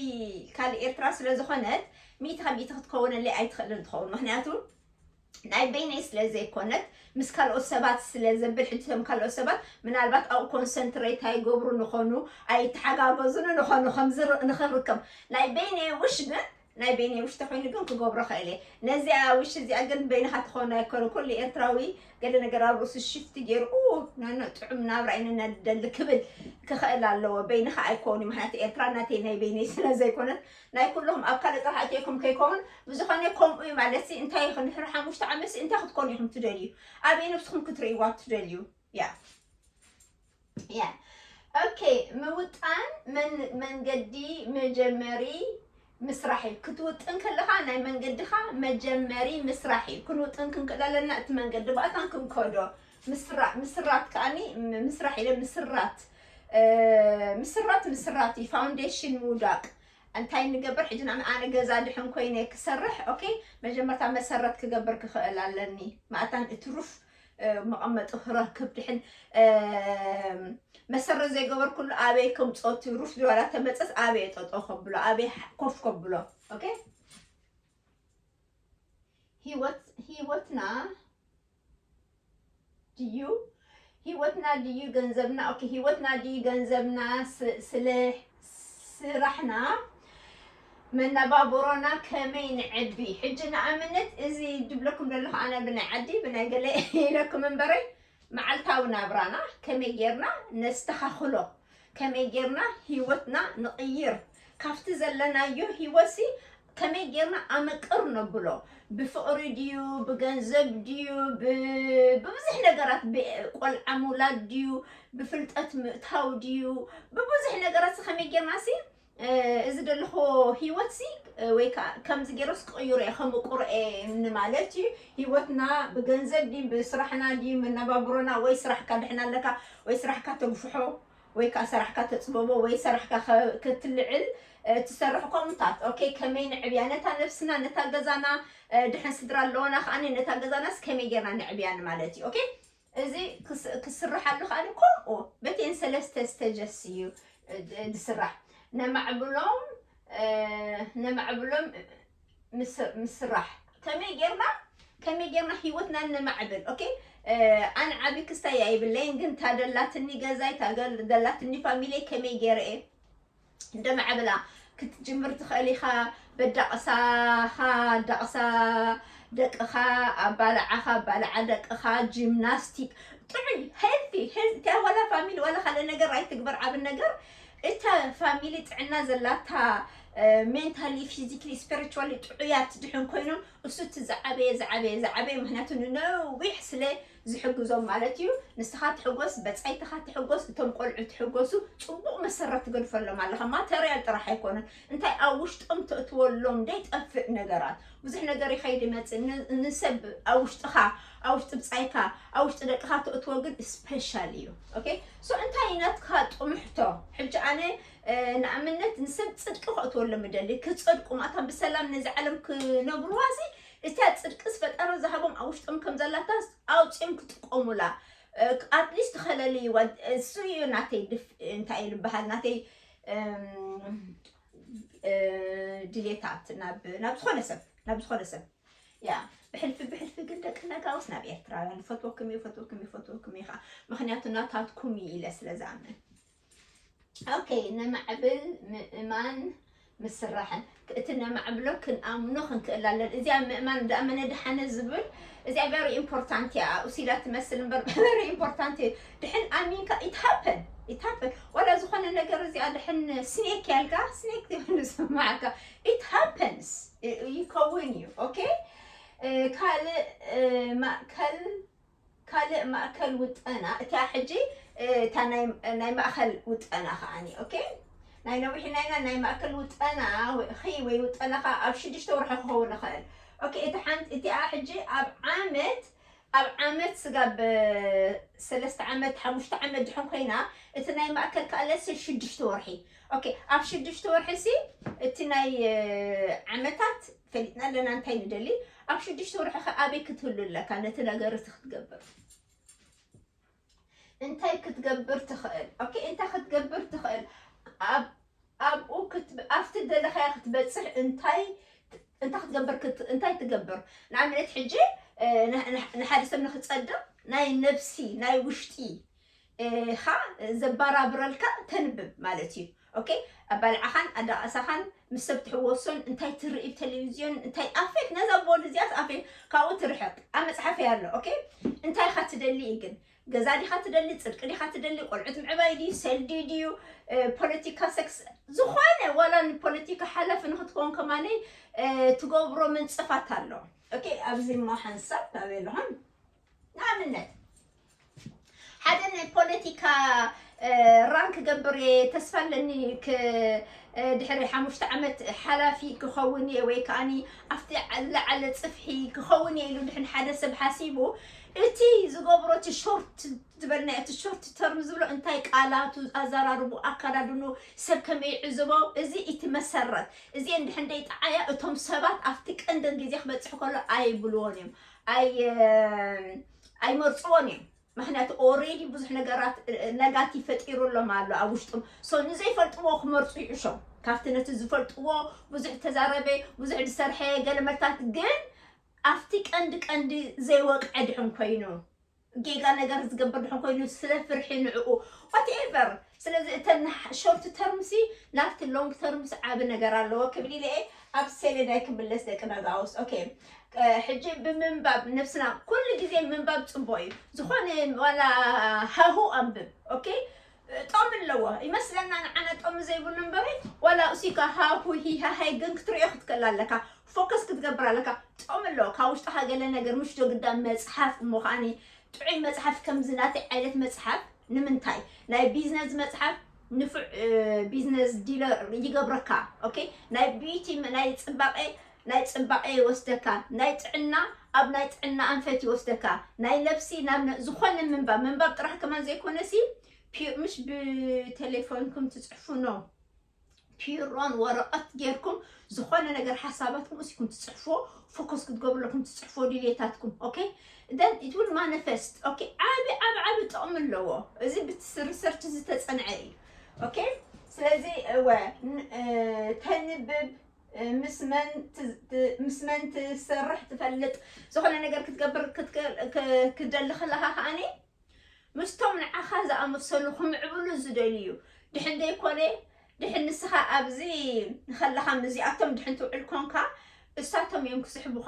ካልእ ኤርትራ ስለ ዝኾነት፣ ሚእቲ ካብ ሚእቲ ክትከውነለይ ኣይትኽእልን ትኸውን። ምኽንያቱ ናይ በይነይ ስለ ዘይኮነት፣ ምስ ካልኦት ሰባት ስለ ዘብል፣ ሕጂ እቶም ካልኦት ሰባት ምናልባት ኣብኡ ኮንሰንትሬት ኣይገብሩን ይኾኑ፣ ኣይተሓጋገዙን ይኾኑ፣ ከምዚ ር-፣ ንኽንርከብ። ናይ በይነይ ውሽ ግን፣ ናይ በይነይ ውሽ ተኾይኑ ግን ክገብሮ ኽእል እየ። ነዚኣ ውሽ እዚኣ ግን በይንኻ ትኾን ኣይኮነ። ኩሉ ኤርትራዊ ገለ ነገር ኣብ ርእሱ ሽፍቲ ገይሩ፣ "ኡ፣ ናና ጥዑም ናብራ ኢና ንደሊ" ክብል ክኽእል ኣለዎ። በይንኻ ኣይኮን እዩ። ምኽንያቱ ኤርትራ ናተይ ናይ በይነይ ስለ ዘይኮነት፣ ናይ ኩልኹም ኣብ ካልእ ጥራሕ ኣእትየኩም ከይከውን፣ ብዝኾነ ከምኡ እዩ ማለት ሲ፣ እንታይ ኢኹም ድሕሪ ሓሙሽተ ዓመት ሲ እንታይ ክትኮኑ ኢኹም ትደልዩ? ኣበይ ነብስኹም ክትርእይዋ ትደልዩ? ያ። ያ። ኦኬ፣ ምውጣን መን-፣ መንገዲ መጀመሪ ምስራሕ እዩ። ክትውጥን ከለኻ ናይ መንገድኻ መጀመሪ ምስራሕ እዩ። ክንውጥን ክንክእል ኣለና፣ እቲ መንገዲ ባእታን ክንከዶ። ምስራ-፣ ምስራት ከኣኒ ም-፣ ምስራሕ ኢለ ምስራት፣ እ፣ ምስራት ምስራት እዩ። ፋውንዴሽን ምውዳቕ። እንታይ ንገብር ሕጂ? ንኣም-፣ ኣነ ገዛ ድሕን ኮይነ ክሰርሕ፣ ኦኬ፣ መጀመርታ መሰረት ክገብር ክኽእል ኣለኒ። ማእታን እቲ ሩፍ፣ እ፣ መቐመጢ ክረክብ ድሕን፣ እ፣ መሰረት ዘይገበርኩሉ ኣበይ ከምጾ እቲ ሩፍ ዝዋላ ተመጸስ ኣበይ ጠጠው ከብሎ፣ ኣበይ ሓ-፣ ኮፍ ከብሎ። ኦኬ? ህይወት-፣ ህይወትና ድዩ? ህይወትና ድዩ ገንዘብና? ኦኬ፣ ህይወትና ድዩ ገንዘብና? ስ-፣ ስለ ስራሕና መነባብሮና ከመይ ንዕቢ? ሕጂ ንኣብነት እዚ ድብለኩም ዘለኹ ኣነ ብናይ ዓዲ፣ ብናይ ገለ ኢለኩም እምበረይ፣ መዓልታዊ ናብራና ከመይ ጌርና ነስተኻኽሎ? ከመይ ጌርና ህይወትና ንቕይር? ካብቲ ዘለናዮ ህይወትሲ ከመይ ጌርና ኣመቅር ነብሎ? ብፍቕሪ ድዩ? ብገንዘብ ድዩ? ብ-፣ ብብዙሕ ነገራት፣ ብ-፣ ቆልዓ ምውላድ ድዩ? ብፍልጠት ምእታው ድዩ? ብብዙሕ ነገራት ከመይ ጌርናሲ፣ እ፣ እዚ ደለኹ ህይወትሲ፣ እ፣ ወይ ከኣ ከምዚ ጌረስ ክቕይሮ እየ፣ ከመቁሮ እየ ንማለት እዩ። ህይወትና ብገንዘብ ድዩ? ብስራሕና ድዩ? መነባብሮና ወይ ስራሕካ ድሕን ኣለካ ወይ ስራሕካ ተግፍሖ። ወይ ከኣ ሰራሕካ ተጽበቦ ወይ ሰራሕካ ከ-፣ ክትልዕል፣ እ፣ ትሰርሕ ከምኡታት። ኦኬ፣ ከመይ ንዕብያ ነታ ነብስና፣ ነታ ገዛና፣ እ፣ ድሕን ስድራ ኣለዎና ከኣ ነታ ገዛናስ ከመይ ጌርና ንዕብያ ንማለት እዩ። ኦኬ፣ እዚ ክስ-፣ ክስርሓሉ ከኣ ከምኡ በተን ሰለስተ ስተጀስ እዩ፣ እ፣ ድ-፣ ዝስራሕ። ነማዕብሎም፣ እ፣ ነማዕብሎም ምስ-፣ ምስራሕ። ከመይ ጌርና፣ ከመይ ጌርና ህይወትና ነማዕብል? ኦኬ፣ እ፣ ኣነ ዓቢ ክስታይ ኣይብለይን፣ ግን እታ ደላትኒ ገዛይ፣ እታ ገል-፣ ደላትኒ ፋሚሊየይ ከመይ ጌረ እየ እንደማዕብላ ክትጅምር ትኽእል ኢኻ። በዳቕሳኻ፣ ዳቕሳ ደቅኻ፣ ኣባልዓኻ፣ ኣባልዓ ደቅኻ፣ ጂምናስቲክ፣ ጥዑይ፣ ሄልቲ፣ ሄልቲ፣ ዋላ ፋሚሊ፣ ዋላ ካልእ ነገር ኣይትግበር፣ ዓቢ ነገር፣ እታ ፋሚሊ ጥዕና ዘላታ፣ mentally, physically, spiritually ጥዑያት ድሕን ኮይኖም፣ እሱ እቲ ዝዓበየ ዝዓበየ ዝዓበየ፣ ምክንያቱ ንነዊሕ ስለ ዝሕግዞም ማለት እዩ። ንስኻ ትሕጎስ፣ በጻይትኻ ትሕጎስ፣ እቶም ቆልዑ ትሕጎሱ፣ ጽቡቕ መሰረት ትገድፈሎም ኣለኻ። ማተርያል ጥራሕ ኣይኮነን፣ እንታይ ኣብ ውሽጦም ተእትወሎም ዘይጠፍእ ነገራት። ብዙሕ ነገር ይኸይድ ይመጽእ። ን- ንሰብ ኣብ ውሽጥኻ፣ ኣብ ውሽጢ ብጻይካ፣ ኣብ ውሽጢ ደቅኻ ተእትዎ ግን ስፔሻል እዩ። ኦኬ፣ ሶ እንታይ ናትካ ጥሙሕቶ? ሕጂ ኣነ ንኣብነት ንሰብ ጽድቂ ከእትወሎም እደሊ፣ ክጸድቁ ማእታም ብሰላም ነዚ ዓለም ክነብሩዋ ሲ፣ እታ ጽድቅስ ፈጠረ ዝሃቦም ኣብ ውሽጦም ከም ዘላታስ ኣውጺኦም ክጥቀሙላ፣ ኣትሊስት ክኸለልይዋ። እሱ እዩ ናተይ ድፍ እንታይ እዩ ዝበሃል፣ ናተይ ድሌታት ናብ ናብ ዝኾነ ሰብ፣ ናብ ዝኾነ ሰብ። ያ፣ ብሕልፊ ብሕልፊ ግን ደቂ ነጋውስ ናብ ኤርትራውያን ፈትወኩም እዩ፣ ፈትወኩም እዩ፣ ፈትወኩም እዩ ከዓ፣ ምክንያቱ ናታትኩም እዩ ኢለ ስለ ዝኣምን። ኦኬ፣ ነማዕብል ምእማን ምስራሕን፣ እቲ ነማዕብሎ ክንኣምኖ ክንክእል ኣለን። እዚኣ ምእማን፣ ዝኣመነ ድሓነ ዝብል፣ እዚኣ ቨሪ ኢምፖርታንት እያ። ኡሲላ ትመስል እምበር ቨሪ ኢምፖርታንት እዩ። ድሕን ኣሚንካ ኢት ሃፐን፣ ኢት ሃፐን። ዋላ ዝኾነ ነገር እዚኣ ድሕን ስኔክ ያልካ፣ ስኔክ ይብል ዝስማዓካ፣ ኢት ሃፐንስ፣ ይከውን እዩ። ኦኬ፣ ካልእ ማእከል ካልእ ማእከል ውጠና እቲኣ ሕጂ፣ እታ ናይ ማእከል ውጠና ከዓኒ፣ ኦኬ፣ ናይ ነዊሒ ናይና ናይ ማእከል ውጠና ኺ ወይ ውጠና ከ ኣብ ሽዱሽተ ወርሒ ክኸውን ይኽእል። ኦኬ፣ እቲ ሓንቲ እቲኣ ሕጂ ኣብ ዓመት ኣብ ዓመት ስጋብ ሰለስተ ዓመት ሓሙሽተ ዓመት ድሕን ኮይና፣ እቲ ናይ ማእከል ከኣ ለሰ ሽዱሽተ ወርሒ። ኦኬ፣ ኣብ ሽዱሽተ ወርሒ ሲ እቲ ናይ ዓመታት ፈሊጥና ኣለና እንታይ ንደሊ። ኣብ ሽዱሽተ ወርሒ ከ ኣበይ ክትህሉ ኣለካ ነቲ ነገር እቲ ክትገብር? እንታይ ክትገብር ትኽእል? ኦኬ፣ እንታይ ክትገብር ትኽእል? ኣብ ኣብኡ ኣብቲ ደለኻያ ክትበጽሕ እንታይ እንታይ ክትገብር እንታይ ትገብር? ንኣብነት ሕጂ ንሓደ ሰብ ንክጸድቕ ናይ ነብሲ ናይ ውሽጢ ኻ ዘባራብረልካ ተንብብ ማለት እዩ። ኦኬ፣ ኣባልዓኻን ኣዳቃሳኻን ምስ ሰብ ትሕወሶን እንታይ ትርኢ ቴሌቪዝዮን እንታይ ኣፌክ ነዛ ቦል እዚኣስ ኣፌክ ካብኡ ትርሕቅ ኣብ መጽሓፈይ ኣሎ። ኦኬ፣ እንታይ ኢኻ ትደሊ እዩ ግን ገዛ ዲኻ ትደሊ? ጽድቂ ዲኻ ትደሊ? ቆልዑት ምዕባይ ድዩ? ሰልዲ ድዩ? ፖለቲካ፣ ሰክስ፣ ዝኾነ ዋላ ንፖለቲካ ሓላፊ ንክትከውን ከማነይ ትገብሮ ምንጽፋት ኣሎ። ኦኬ፣ ኣብዚ እሞ ሓንሳብ ኣበይ ኣለኹም? ንኣብነት ሓደ ናይ ፖለቲካ ራን ክገብር እየ ተስፋ ኣለኒ፣ ድሕሪ ሓሙሽተ ዓመት ሓላፊ ክኸውን እየ ወይ ከዓኒ ኣብቲ ዝለዓለ ጽፍሒ ክኸውን እየ ኢሉ ድሕን ሓደ ሰብ ሓሲቡ እቲ ዝገብሮ እቲ ሾርት ዝበልና እቲ ሾርት ተርም ዝብሎ እንታይ ቃላቱ ኣዘራርቡ ኣከዳድኑ ሰብ ከመይ ይዕዝቦ እዚ እቲ መሰረት እዚ እንድሕን ደይጠዓያ እቶም ሰባት ኣብቲ ቀንዲ ግዜ ክበጽሕ ከሎ ኣይብልዎን እዮም ኣይመርጽዎን እዮም። ምክንያቱ ኦሬዲ ብዙሕ ነገራት ነጋቲቭ ፈጢሩሎም ኣሎ ኣብ ውሽጦም። ሶ ንዘይፈልጥዎ ክመርፁ ይዕሾም። ካብቲ ነቲ ዝፈልጥዎ ብዙሕ ተዛረበ፣ ብዙሕ ዝሰርሐ ገለ መርታት ግን ኣብቲ ቀንዲ ቀንዲ ዘይወቅዐ ድሕን ኮይኑ ጌጋ ነገር ዝገብር ድሕን ኮይኑ ስለ ፍርሒ ንዕኡ ዋትኤቨር። ስለዚ እተን ሾርት ተርምሲ ናብቲ ሎንግ ተርምስ ዓቢ ነገር ኣለዎ ክብል ኢለ ኣብ ሴሌዳይ ክምለስ ደቂ ነጋውስ ኦኬ። ሕጂ ብምንባብ ነብስና ኩሉ ግዜ ምንባብ ጽቡቅ እዩ። ዝኾነ ዋላ ሃሁ ኣንብብ ኦኬ። ጠሚ ኣለዎ ይመስለና ንዓና ጠሚ ዘይብሉ እምበሪ ዋላ እሲካ ሃሁ ሂሃሃይ ግን ክትሪኦ ክትክእል ኣለካ። ፎከስ ክትገብር ኣለካ። ጠሚ ኣለዎ ካብ ውሽጥካ ገለ ነገር ምሽ ዶ ግዳ መጽሓፍ እሞ ከዓኒ ጥዑይ መጽሓፍ ከምዚ ናተይ ዓይነት መጽሓፍ ንምንታይ ናይ ቢዝነስ መጽሓፍ ንፉዕ ቢዝነስ ዲለር ይገብረካ። ኦኬ ናይ ቢዩቲ ናይ ጽባቀ ናይ ጽባቀ ይወስደካ ናይ ጥዕና ኣብ ናይ ጥዕና ኣንፈት ይወስደካ ናይ ነብሲ ናብ ዝኾነ ምንባብ ምንባብ ጥራሕ ከማን ዘይኮነሲ ምሽ ብቴሌፎንኩም ትጽሕፉ ኖ ፒሮን ወረቐት ጌርኩም ዝኾነ ነገር ሓሳባትኩም እሲኩም ትጽሕፎ ፎከስ ክትገብሩ ኣለኩም ትጽሕፎ ድሌታትኩም ኦኬ then it will manifest okay ዓቢ ዓቢ ዓቢ ጥቕሚ ኣለዎ። እዚ ብሪሰርች ዝተጸንዐ እዩ። ኦኬ ስለዚ እወ ተንብብ ምስ መን ትሰርሕ ትፈልጥ ዝኾነ ነገር ክትገብር ክትደሊ ከለኻ ከዓኒ ምስቶም ንዓኻ ዝኣመሰሉ ክምዕብሉ ዝደልዩ ድሕን ዘይኮነ ድሕን ንስኻ ኣብዚ ንኸለኻ ምስዚኣቶም ድሕን ትውዕል ኮንካ እሳቶም እዮም ክስሕቡኻ።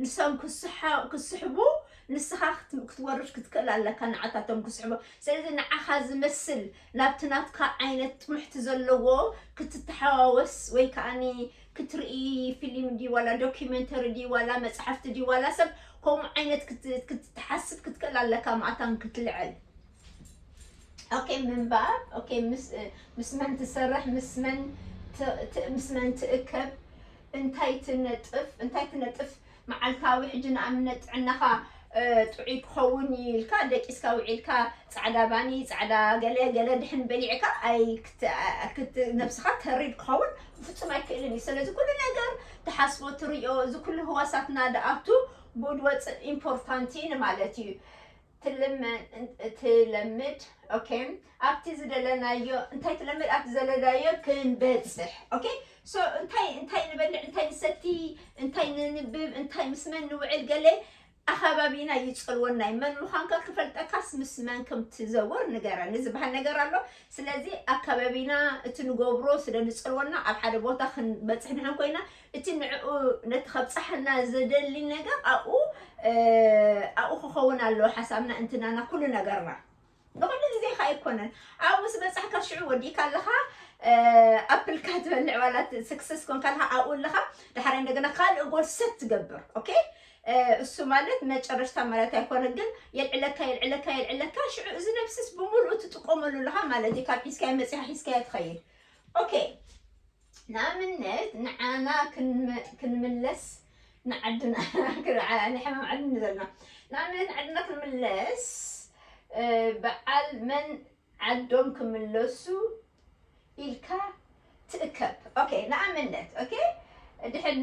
ንሶም ክስሕቡ ንስኻ ክትወርድ ክትክእል ኣለካ ንዓታቶም ክስዕቦ። ስለዚ ንዓኻ ዝመስል ናብቲ ናትካ ዓይነት ጥሙሕቲ ዘለዎ ክትተሓዋወስ ወይ ከዓኒ ክትርኢ ፊልም ድዩ ዋላ ዶኪመንተሪ ድዩ ዋላ መፅሓፍቲ ድዩ ዋላ ሰብ ከምኡ ዓይነት ክትሓስብ ክትክእል ኣለካ። ማእታን ክትልዕል ኦኬ ምንባብ ኦኬ ምስ መን ትሰርሕ ምስ መን ትእከብ እንታይ ትነጥፍ እንታይ ትነጥፍ መዓልታዊ ሕጂ ንኣብነት ጥዕናኻ ጥዑይ ክኸውን ኢልካ ደቂስካ ውዒልካ ፃዕዳ ባኒ ፃዕዳ ገለ ገለ ድሕን በሊዕካ ኣይ ነብስኻ ተሪድ ክኸውን ብፍፁም ኣይክእልን እዩ። ስለዚ ኩሉ ነገር ትሓስቦ ትሪኦ እዚ ኩሉ ህዋሳትና ደኣቱ ብኡድ ወፅእ ኢምፖርታንት እዩ ማለት እዩ። ትልመድ ኦኬ ኣብቲ ዝደለናዮ እንታይ ትለምድ ኣብቲ ዘለናዮ ክንበፅሕ ኦኬ ሶ እንታይ እንታይ ንበልዕ እንታይ ንሰቲ እንታይ ንንብብ እንታይ ምስ መን ንውዕል ገለ ኣኸባቢና ይፀልወና እዩ። መን ምዃንካ ክፈልጠካስ ምስ መን ከም ትዘውር ንገረኒ ዝበሃል ነገር ኣሎ። ስለዚ ኣከባቢና እቲ ንገብሮ ስለ ዝፀልወና ኣብ ሓደ ቦታ ክንበፅሕ ድሕን ኮይና እቲ ንዕኡ ነቲ ከብፀሓና ዝደሊ ነገር ኣብኡ ኣብኡ ክኸውን ኣለዎ ሓሳብና እንትናና ኩሉ ነገርና ንኩሉ ግዜ ከ ኣይኮነን ኣብኡ ምስ በፃሕካ ሽዑ ወዲእካ ኣለኻ ኣፕልካ ትበልዕ ዋላ ስክሰስ ኮንካ ኣለኻ ኣብኡ ኣለኻ ድሓር እንደገና ካልእ ጎል ሰት ትገብር ኦኬ እሱ ማለት መጨረሽታ ማለት ኣይኮነ ግን የልዕለካ የልዕለካ የልዕለካ ሽዑ እዚ ነብስስ ብምሉኡ ትጥቀመሉ ኣለኻ ማለት እዩ ካብ ሒዝካዮ መፂኻ ሒዝካዮ ትኸይድ ኦኬ ንኣብነት ንዓና ክንምለስ ንዓድና ንሕማም ዓድና ዘለና ንኣብነት ንዓድና ክንምለስ በዓል መን ዓዶም ክምለሱ ኢልካ ትእከብ ኦኬ ንኣብነት ኦኬ ድሕን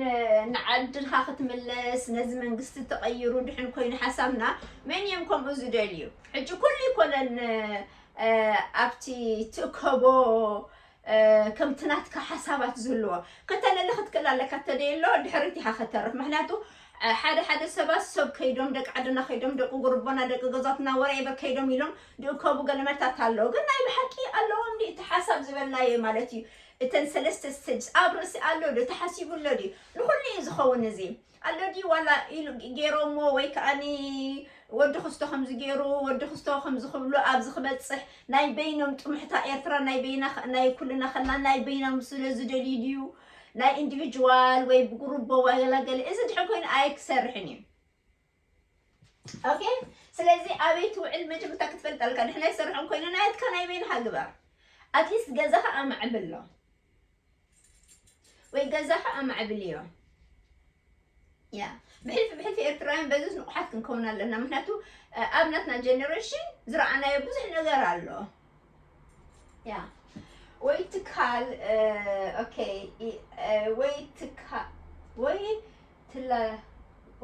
ንዓድልካ ክትምለስ ነዚ መንግስቲ ተቐይሩ ድሕን ኮይኑ ሓሳብና መን እዮም ከምኡ ዝደልዩ ሕጂ ኩሉ ይኮነን ኣብቲ ትእከቦ ከምቲ ናትካ ሓሳባት ዝህልዎ ከተለለ ክትክእል ኣለካ ተደየሎ ድሕሪት ኢኻ ከተርፍ ምክንያቱ ሓደ ሓደ ሰባት ሰብ ከይዶም ደቂ ዓድና ከይዶም ደቂ ጉርቦና ደቂ ገዛትና ወረኤበር ከይዶም ኢሎም ድእከቡ ገለመታት ኣለዉ ግን ናይ ብሓቂ ኣለዎም ዲ እቲ ሓሳብ ዝበልናዮ ማለት እዩ እተን ሰለስተ ስቴጅ ኣብ ርእሲ ኣሎ ዶ ተሓሲቡ ኣሎ ድዩ ንኩሉ እዩ ዝኸውን እዚ ኣሎ ድዩ ዋላ ኢሉ ገይሮሞ ወይ ከዓኒ ወዲ ክስቶ ከምዚ ገይሩ ወዲ ክስቶ ከምዚ ክብሉ ኣብዚ ክበፅሕ ናይ በይኖም ጥሙሕታ ኤርትራ ናይ በይና ናይ ኩልና ከላ ናይ በይኖም ስለ ዝደልዩ ድዩ ናይ ኢንዲቪጁዋል ወይ ብጉሩቦ ዋላ ገለ እዚ ድሕን ኮይኑ ኣይክሰርሕን እዩ ኦኬ ስለዚ ኣበይ ትውዕል መጀመርታ ክትፈልጥ ኣለካ ድሕን ኣይሰርሕን ኮይኑ ናየትካ ናይ በይንካ ግበር ኣትሊስት ገዛኻ ኣማዕብሎ ወይ ገዛኻ ኣማዕብልዮ ያ ብሕልፊ ብሕልፊ ኤርትራውያን በዚ ንቑሓት ክንከውን ኣለና ምክንያቱ ኣብ ናትና ጀነሬሽን ዝረኣናዮ ብዙሕ ነገር ኣሎ ያ ወይ ትካል ኦኬ ወይ ትካ ወይ ትላ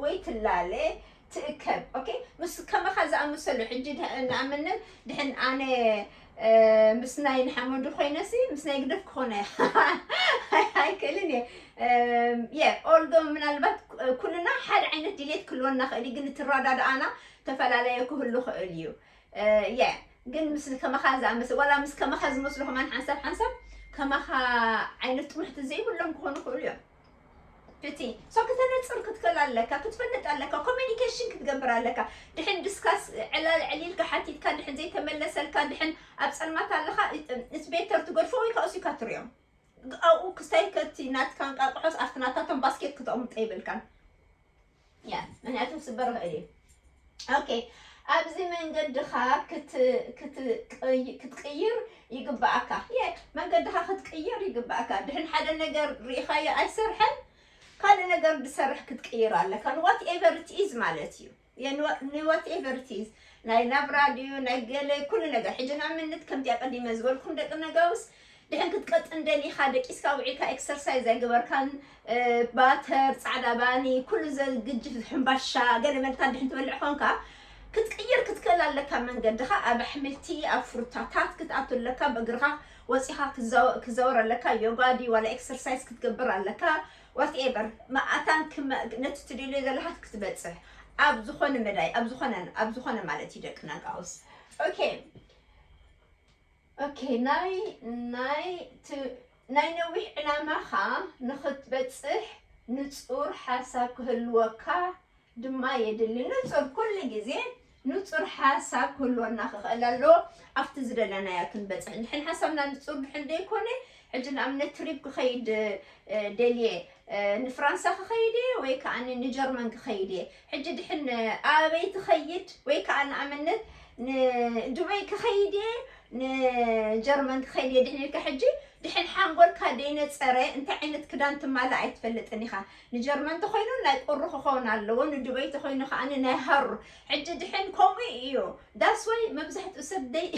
ወይ ትላለ ትእከብ ኦኬ ምስ ከማኻ ዝኣመሰሉ ሕጂ ንኣብነት ድሕን ኣነ ምስ ናይ ንሓመዱ ኮይነሲ ምስ ናይ ግደፍ ክኾነ ኣይክእልን እየ የ ኦልዶ ምናልባት ኩልና ሓደ ዓይነት ድሌት ክልወና ክእል ግን እትረዳድኣና ተፈላለየ ክህሉ ክእል እዩ የ ግን ምስ ከማኻ ዝኣመሰ ዋላ ምስ ከማኻ ዝመስሉ ከማን ሓንሳብ ሓንሳብ ከማኻ ዓይነት ጥሙሕቲ ዘይብሎም ክኾኑ ክእሉ እዮም እቲ so ክተነፅር ክትክእል ኣለካ ክትፈልጥ ኣለካ ኮሚኒኬሽን ክትገብር ኣለካ ድሕን ድስካስ ዕላል ዕሊልካ ሓቲትካ ድሕን ዘይተመለሰልካ ድሕን ኣብ ፀልማት ኣለካ it's better ትገድፎ ወይ ከዓ እሱካ ትሪኦም ኣብኡ ክስታይ ከቲ ናትካ እንቃቅሖስ ኣብቲ ናታቶም ባስኬት ክተቕምጦ ይብልካን ያ ምክንያቱ ክስበር ይኽእል እዩ ኦኬ ኣብዚ መንገድኻ ክትቅይር ይግባኣካ የ መንገድኻ ክትቅይር ይግባኣካ ድሕን ሓደ ነገር ሪኢኻዮ ኣይሰርሐን ካልእ ነገር ዝሰርሕ ክትቅይር ኣለካ ንዋት ኤቨር ኢዝ ማለት እዩ ንዋት ኤቨር ኢዝ ናይ ናብራ ድዩ ናይ ገለ ኩሉ ነገር ሕጂ ንኣብነት ከምቲ ኣቀዲመ ዝበልኩም ደቂ ነጋውስ ድሕን ክትቀጥን ደሊኻ ደቂስካ ውዒልካ ኤክሰርሳይዝ ኣይገበርካን ባተር ፃዕዳ ባኒ ኩሉ ዘግጅፍ ሕምባሻ ገለ መልካ ድሕን ትበልዕ ኮንካ ክትቅይር ክትክእል ኣለካ መንገድኻ ኣብ ኣሕምልቲ ኣብ ፍሩታታት ክትኣቱ ኣለካ ብእግርኻ ወፂኻ ክዘወር ኣለካ ዮጋ ድዩ ዋላ ኤክሰርሳይዝ ክትገብር ኣለካ ዋትኤቨር መኣታን ነቲ ትደልዮ ዘለካ ክትበፅሕ ኣብ ዝኾነ መዳይ ኣብ ዝኾነ ኣብ ዝኾነ ማለት እዩ ደቂ ነጋውስ ኦኬ ኦኬ ናይ ናይ ናይ ነዊሕ ዕላማኻ ንኽትበፅሕ ንፁር ሓሳብ ክህልወካ ድማ የድሊ። ንጹር፣ ኩሉ ግዜ ንጹር ሓሳብ ክህልወና ክኽእል ኣለዎ። ኣብቲ ዝደለናዮ ክንበጽሕ። ድሕን ሓሳብና ንጹር ድሕን ደይኮነ፣ ሕጂ ንኣብነት ትሪፕ ክኸይድ፣ እ፣ ደልየ፣ እ፣ ንፍራንሳ ክኸይድ እየ ወይ ከኣ ንጀርመን ክኸይድ እየ። ሕጂ ድሕን ኣበይ ትኸይድ ወይ ከኣ ንኣብነት ንዱበይ ክኸይድ እየ፣ ንጀርመን ክኸይድ እየ ድሕን ኢልካ ሕጂ ድሕን ሓንጎልካ ደይነጸረ እንታይ ዓይነት ክዳን ትማልእ ኣይትፈልጥን ኢኻ። ንጀርመን እንተኾይኑ ናይ ቁሪ ክኸውን ኣለዎ፣ ንዱበይ እንተኾይኑ ከኣ ናይ ሃሩ። ሕጂ ድሕን ከምኡ እዩ። That's why መብዛሕትኡ ሰብ ደይ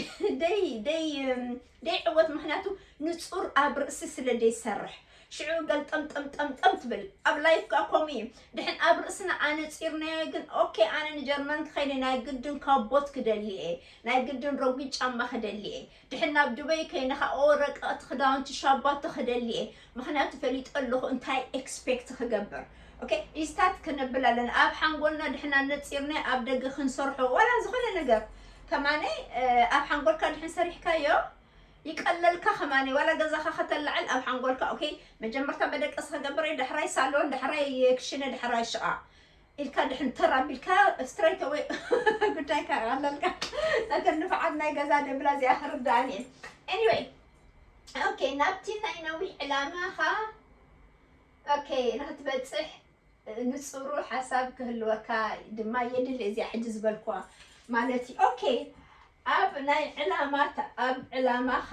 ደይ ደይ እም፣ ደይዕወት፣ ምኽንያቱ ንጹር ኣብ ርእሲ ስለ ደይሰርሕ። ሽዑ ገልጠምጠምጠምጠም ትብል። ኣብ ላይፍ ከኣ ከምኡ እዩ። ድሕን ኣብ ርእስና ኣነጺርናዮ ግን፣ ኦኬ፣ ኣነ ንጀርመን ክኸይድ እየ፣ ናይ ግድን ካቦት ክደሊ እየ፣ ናይ ግድን ረጒድ ጫማ ክደሊ እየ። ድሕን ናብ ዱበይ ከይነ ከኣ፣ ኦ፣ ረቀቕቲ ክዳውንቲ፣ ሻባቶ ክደሊ እየ። ምኽንያቱ ፈሊጠ ኣለኹ እንታይ ኤክስፔክት ክገብር። ኦኬ፣ ኢስታት ክንብል ኣለና። ኣብ ሓንጎልና ድሕን ኣነጺርናዮ ኣብ ደገ ክንሰርሖ፣ ዋላ ዝኾነ ነገር ከማነይ፣ እ፣ ኣብ ሓንጎልካ ድሕን ሰሪሕካዮ፣ ይቀለልካ ከማኒ፣ ዋላ ገዛኻ ከተላዕል ኣብ ሓንጎልካ፣ ኦኬ፣ መጀመርታ መደቀሲ ክገብር እየ፣ ዳሕራይ ሳሎን፣ ዳሕራይ ክሽነ፣ ዳሕራይ ሽቓ ኢልካ ድሕን ተር ኣቢልካ፣ ስትሬት ኣወይ ጉዳይካ ኣለልካ። ነገር ንፍዓት ናይ ገዛ ደብላ እዚኣ ክርዳእኒ እየ። ኤኒወይ፣ ኦኬ፣ ናብቲ ናይ ነዊሕ ዕላማኻ፣ ኦኬ፣ ንክትበጽሕ ንጹሩ ሓሳብ ክህልወካ ድማ የድሊ። እዚኣ ሕጂ ዝበልኩዋ ማለት እዩ። ኦኬ፣ ኣብ ናይ ዕላማት-፣ ኣብ ዕላማኻ፣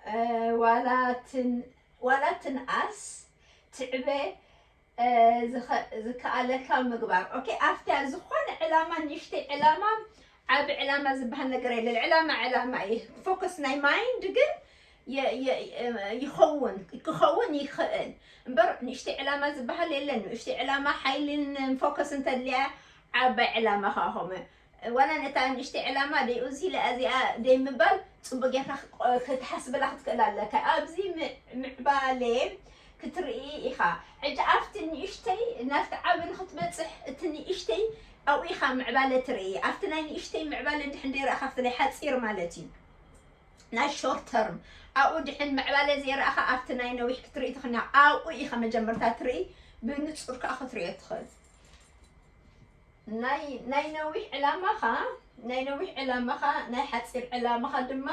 እ፣ ዋላ ትን-፣ ዋላ ትንኣስ ትዕበ፣ እ፣ ዝኸ-፣ ዝከኣለካ ምግባር። ኦኬ፣ ኣብታ ዝኾነ ዕላማ፣ ንእሽተይ ዕላማ፣ ዓቢ ዕላማ ዝበሃል ነገር የለን። ዕላማ ዕላማ እዩ። ፎከስ ናይ ማይንድ ግን የ-፣ የ-፣ ይኸውን፣ ክኸውን ይኽእል እምበር ንእሽተይ ዕላማ ዝበሃል የለን። ንእሽተይ ዕላማ ሓይልን ፎከስ እንተድልያ ዓባይ ዕላማ ከዓ ኾመ። ዋላ ነታ ንእሽተይ ዕላማ ደይ፣ እዚ ኢለ እዚኣ ደይ ምባል ጽቡቅ ጌርካ ክቆ-፣ ክትሓስበላ ክትክእል ኣለካ። ኣብዚ ም-፣ ምዕባለ ክትርኢ ኢኻ። ሕጂ ኣብቲ ንእሽተይ ናብቲ ዓቢ ንክትበጽሕ እቲ ንእሽተይ ኣብኡ ኢኻ ምዕባለ ትርኢ። ኣብቲ ናይ ንእሽተይ ምዕባለ እንድሕር ደይረኣኻ ኣብቲ ናይ ሓጺር ማለት እዩ። ናይ ሾርት ተርም ኣብኡ ድሕን ምዕባለ ዘይረኣኻ ኣብቲ ናይ ነዊሕ ክትርኢ ትኽእል። ኣብኡ ኢኻ መጀመርታ ትርኢ፣ ብንጹር ከኣ ክትርእዮ ትኽእል። ናይ፣ ናይ ነዊሕ ዕላማኻ፣ ናይ ነዊሕ ዕላማኻ፣ ናይ ሓጺር ዕላማኻ ድማ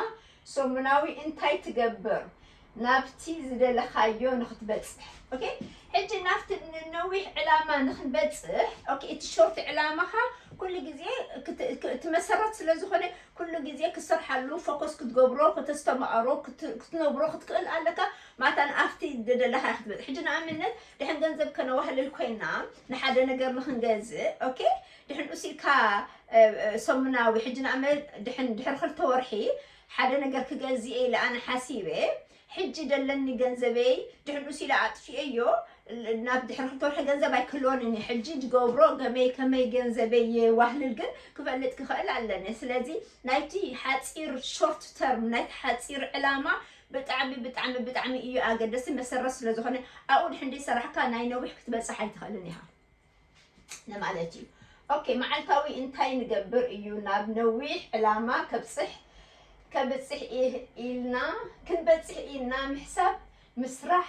ሰሙናዊ እንታይ ትገብር ናብቲ ዝደለኻዮ ንኽትበጽሕ። ኦኬ? ሕጂ ናብቲ ንነዊሕ ዕላማ ንኽንበጽሕ፣ ኦኬ፣ እቲ ሾርት ዕላማኻ ኩሉ ግዜ ክት-፣ ክ-፣ እቲ መሰረት ስለ ዝኾነ ኩሉ ግዜ ክሰርሓሉ፣ ፎከስ ክትገብሮ፣ ከተስተማቕሮ፣ ክት-፣ ክትነብሮ ክትክእል ኣለካ። ማታን ኣብቲ ዝደለኻዮ ክትበጽሕ። ሕጂ ንኣብነት ድሕን ገንዘብ ከነዋህልል ኮይና ንሓደ ነገር ንኽንገዝእ፣ ኦኬ? ድሕን ኡሲልካ፣ እ፣ እ፣ ሰሙናዊ፣ ሕጂ ንኣብነት ድሕን፣ ድሕሪ ክልተ ወርሒ ሓደ ነገር ክገዝእ ኢለ ኣነ ሓሲበ፣ ሕጂ ደለኒ ገንዘበይ ድሕን ኡሲለ ኣጥፊኤዮ፣ ል-፣ ናብ ድሕሪ ክልተ ወርሒ ገንዘብ ኣይክህልወንን እዩ። ሕጂ ዝገብሮ ገመይ ከመይ ገንዘበይ የዋህልል ግን ክፈልጥ ክኽእል ኣለኒ። ስለዚ ናይቲ ሓጺር ሾርት ተርም፣ ናይቲ ሓጺር ዕላማ ብጣዕሚ፣ ብጣዕሚ፣ ብጣዕሚ እዩ ኣገደሲ መሰረት ስለ ዝኾነ ኣብኡ ድሕን ደይሰራሕካ ናይ ነዊሕ ክትበጽሕ ኣይትኽእልን ኢኻ ንማለት እዩ። ኦኬ፣ መዓልታዊ እንታይ ንገብር እዩ ናብ ነዊሕ ዕላማ ከብጽሕ፣ ከብጽሕ ኢ-፣ ኢልና፣ ክንበጽሕ ኢልና ምሕሳብ፣ ምስራሕ፣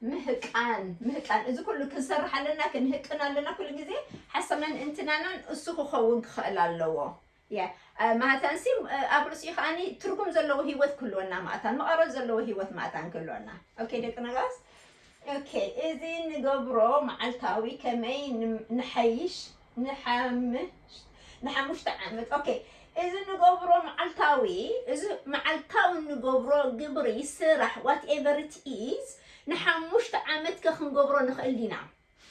ምህቃን፣ ምህቃን። እዚ ኩሉ ክንሰርሕ ኣለና፣ ክንህቅን ኣለና። ኩሉ ግዜ ሓሳብናን እንትናናን እሱ ክኸውን ክኽእል ኣለዎ። ያ፣ እ፣ ማህታንሲ፣ እ፣ ኣብ ርእሲኡ ከኣኒ ትርጉም ዘለዎ ህይወት ክህልወና ማእታን፣ መቐረት ዘለዎ ህይወት ማእታን ክህልወና። ኦኬ፣ ደቂ ነጋስ? ኦኬ፣ እዚ ንገብሮ መዓልታዊ ከመይ ን-፣ ንሓይሽ፣ ንሓምሽ-፣ ንሓሙሽተ ዓመት። ኦኬ፣ እዚ ንገብሮ መዓልታዊ፣ እዚ መዓልታዊ ንገብሮ ግብሪ፣ ስራሕ፣ whatever it is፣ ንሓሙሽተ ዓመት ከ ክንገብሮ ንኽእል ዲና?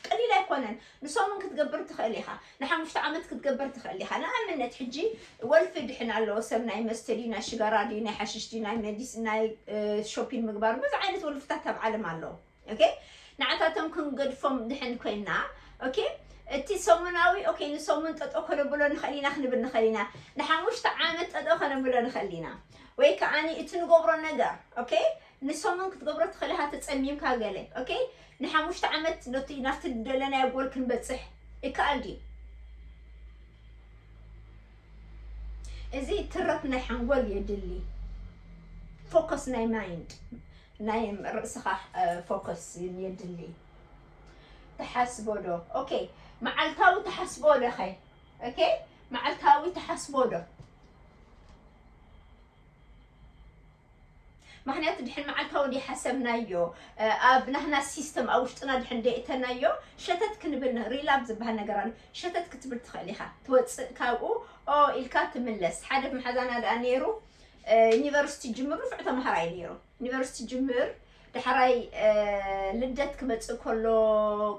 ቀሊል ኣይኮነን። ንሰሙን ክትገብር ትኽእል ኢኻ፣ ንሓሙሽተ ዓመት ክትገብር ትኽእል ኢኻ። ንኣብነት ሕጂ ወልፊ ድሕን ኣለዎ፣ ሰብ ናይ መስተ ድዩ፣ ናይ ሽጋራ ድዩ፣ ናይ ሓሽሽ ድዩ፣ ናይ ሜዲስ-፣ ናይ፣ እ፣ ሾፒን ምግባር፣ ብዙሕ ዓይነት ወልፍታት ኣብ ዓለም ኣለዉ። ኦኬ፣ ንዓታቶም ክንገድፎም ድሕን ኮይና፣ ኦኬ፣ እቲ ሰሙናዊ፣ ኦኬ፣ ንሰሙን ጠጠው ከነብሎ ንኽእል ኢና፣ ክንብል ንኽእል ኢና። ንሓሙሽተ ዓመት ጠጠው ከነብሎ ንኽእል ኢና። ወይ ከዓኒ እቲ ንገብሮ ነገር፣ ኦኬ፣ ንሰሙን ክትገብሮ ትኽእል ኢኻ ተጸሚምካ ገለ። ኦኬ? ንሓሙሽተ ዓመት ነቲ፣ ናብቲ ዝደለናዮ ጎል ክንበጽሕ ይከኣል ድዩ? እዚ ትረት ናይ ሓንጎል የድሊ። ፎከስ ናይ ማይንድ፣ ናይ ርእስኻ፣ እ፣ ፎከስ የድሊ። ትሓስቦ ዶ? ኦኬ። መዓልታዊ ትሓስቦ ዶ ኸ? ኦኬ፣ መዓልታዊ ትሓስቦ ዶ? ምኽንያቱ ድሕን መዓልታዊ እንዲሓሰብናዮ ኣብ ናህና ሲስተም ኣብ ውሽጥና ድሕን ደእተናዮ ሸተት ክንብል ሪላብ ዝበሃል ነገር ኣሎ። ሸተት ክትብል ትኽእል ኢኻ። ትወፅእ ካብኡ ኦ ኢልካ ትምለስ። ሓደ መሓዛና ደኣ ነይሩ፣ ዩኒቨርሲቲ ጅምር ንፍዕ ተምሃራይ ነይሩ። ዩኒቨርሲቲ ጅምር ዳሕራይ ልደት ክመፅእ ከሎ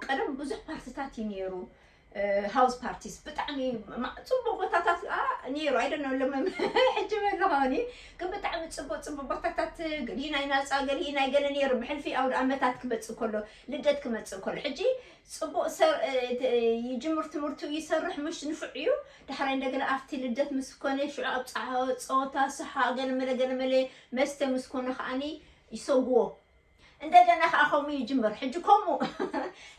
ቀደም ብዙሕ ፓርትታት እዩ ነይሩ። ሃውስ ፓርቲስ ብጣዕሚ ጽቡቅ ቦታታት ነይሩ። ኣይደነ ሎም ሕጂ በለሆኒ ግን ብጣዕሚ ጽቡቅ ጽቡቅ ቦታታት ገሊኡ ናይ ናፃ ገሊኡ ናይ ገለ ነይሩ። ብሕልፊ ኣውደ ኣመታት ክመፅእ ከሎ ልደት ክመፅእ ከሎ ሕጂ ጽቡቅ ይጅምር ትምህርቱ ይሰርሕ ምሽ ንፍዕ እዩ። ዳሕራይ እንደገና ኣብቲ ልደት ምስ ኮነ ሽዑ ኣብ ፀወታ ስሓ ገለመለ ገለመለ መስተ ምስ ኮነ ከዓኒ ይሰግዎ። እንደገና ከዓ ከምኡ ይጅምር። ሕጂ ከምኡ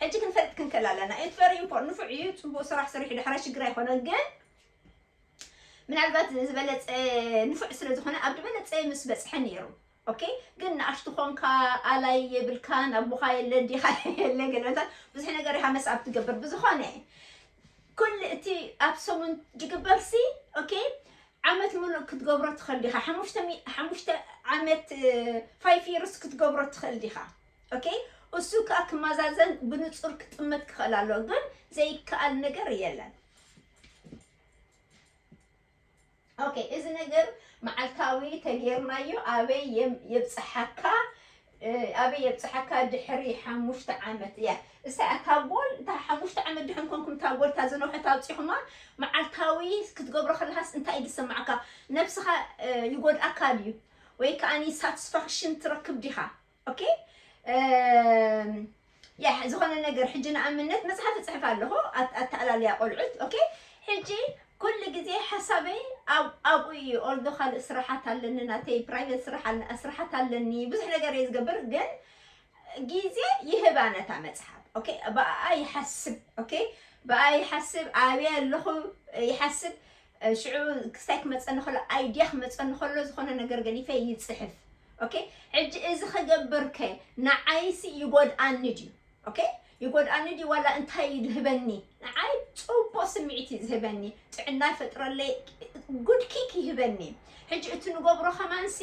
ሕጂ ክንፈልጥ ክንክእል ኣለና። It's very important። ንፉዕ እዩ፣ ፅቡቅ ስራሕ ስሪሑ ዳሕራይ ሽግር ኣይኮነን። ግን ምናልባት ዝበለፀ ንፉዕ ስለ ዝኾነ ኣብ ዝበለፀ ምስ በፅሐ ነይሩ። ኦኬ፣ ግን ንኣሽቱ ኮንካ ኣላይ የብልካን ኣቦኻ የለ ዲኻ የለ ገለታት ብዙሕ ነገር ኢኻ መስኣብ ትገብር። ብዝኾነ ኩሉ እቲ ኣብ ሰሙን ዝግበር ሲ ኦኬ ዓመት ሙሉእ ክትገብሮ ትኽእል ዲኻ። ሓሙሽተ ዓመት ፋይፍ ይርስ ክትገብሮ ትኽእል ዲኻ። ኦኬ፣ እሱ ከዓ ክመዛዘን ብንፁር ክጥመት ክኽእል ኣሎ፣ ግን ዘይከኣል ነገር የለን። ኦኬ፣ እዚ ነገር መዓልታዊ ተጌርናዮ ኣበይ የብፅሓካ? ኣበይ የብፅሓካ ድሕሪ ሓሙሽተ ዓመት እያ። እሳ እታ ጎል እታ ሓሙሽተ ዓመት ድሕን ኮንኩም እታ ጎል እታ ዝነውሐት ኣውፂኹማ መዓልታዊ ክትገብሮ ከለካስ እንታይ ይስማዓካ? ነብስኻ ይጎድኣካ ድዩ ወይ ከዓኒ ሳትስፋክሽን ትረክብ ዲኻ? ኦኬ፣ ያ ዝኾነ ነገር ሕጂ ንኣብነት መፅሓፍ እፅሕፍ ኣለኹ ኣተኣላልያ ቆልዑት። ኦኬ፣ ሕጂ ኩሉ ግዜ ሓሳበይ ኣብኡ እዩ። ኦልዶ ካልእ ስራሓት ኣለኒ፣ ናተይ ፕራይቬት ስራሕ ስራሓት ኣለኒ፣ ብዙሕ ነገር እየ ዝገብር። ግን ግዜ ይህባ ነታ መፅሓፍ። ኦኬ፣ ብኣኣ ይሓስብ። ኦኬ፣ ብኣኣ ይሓስብ፣ ኣብየ ኣለኹ ይሓስብ። ሽዑ ክስታይ ክመፀኒ ከሎ፣ ኣይድያ ክመፀኒ ከሎ ዝኾነ ነገር ገሊፈ ይፅሕፍ። ኦኬ፣ ሕጂ እዚ ክገብርከ ንዓይሲ ይጎድኣኒ ድዩ? ኦኬ፣ ይጎድኣኒ ድዩ ዋላ እንታይ ይህበኒ? ንዓይ ፅቡቅ ስምዒት እዩ ዝህበኒ፣ ጥዕና ይፈጥረለይ፣ ጉድ ኪክ ይህበኒ። ሕጂ እቲ ንገብሮ ከማንሲ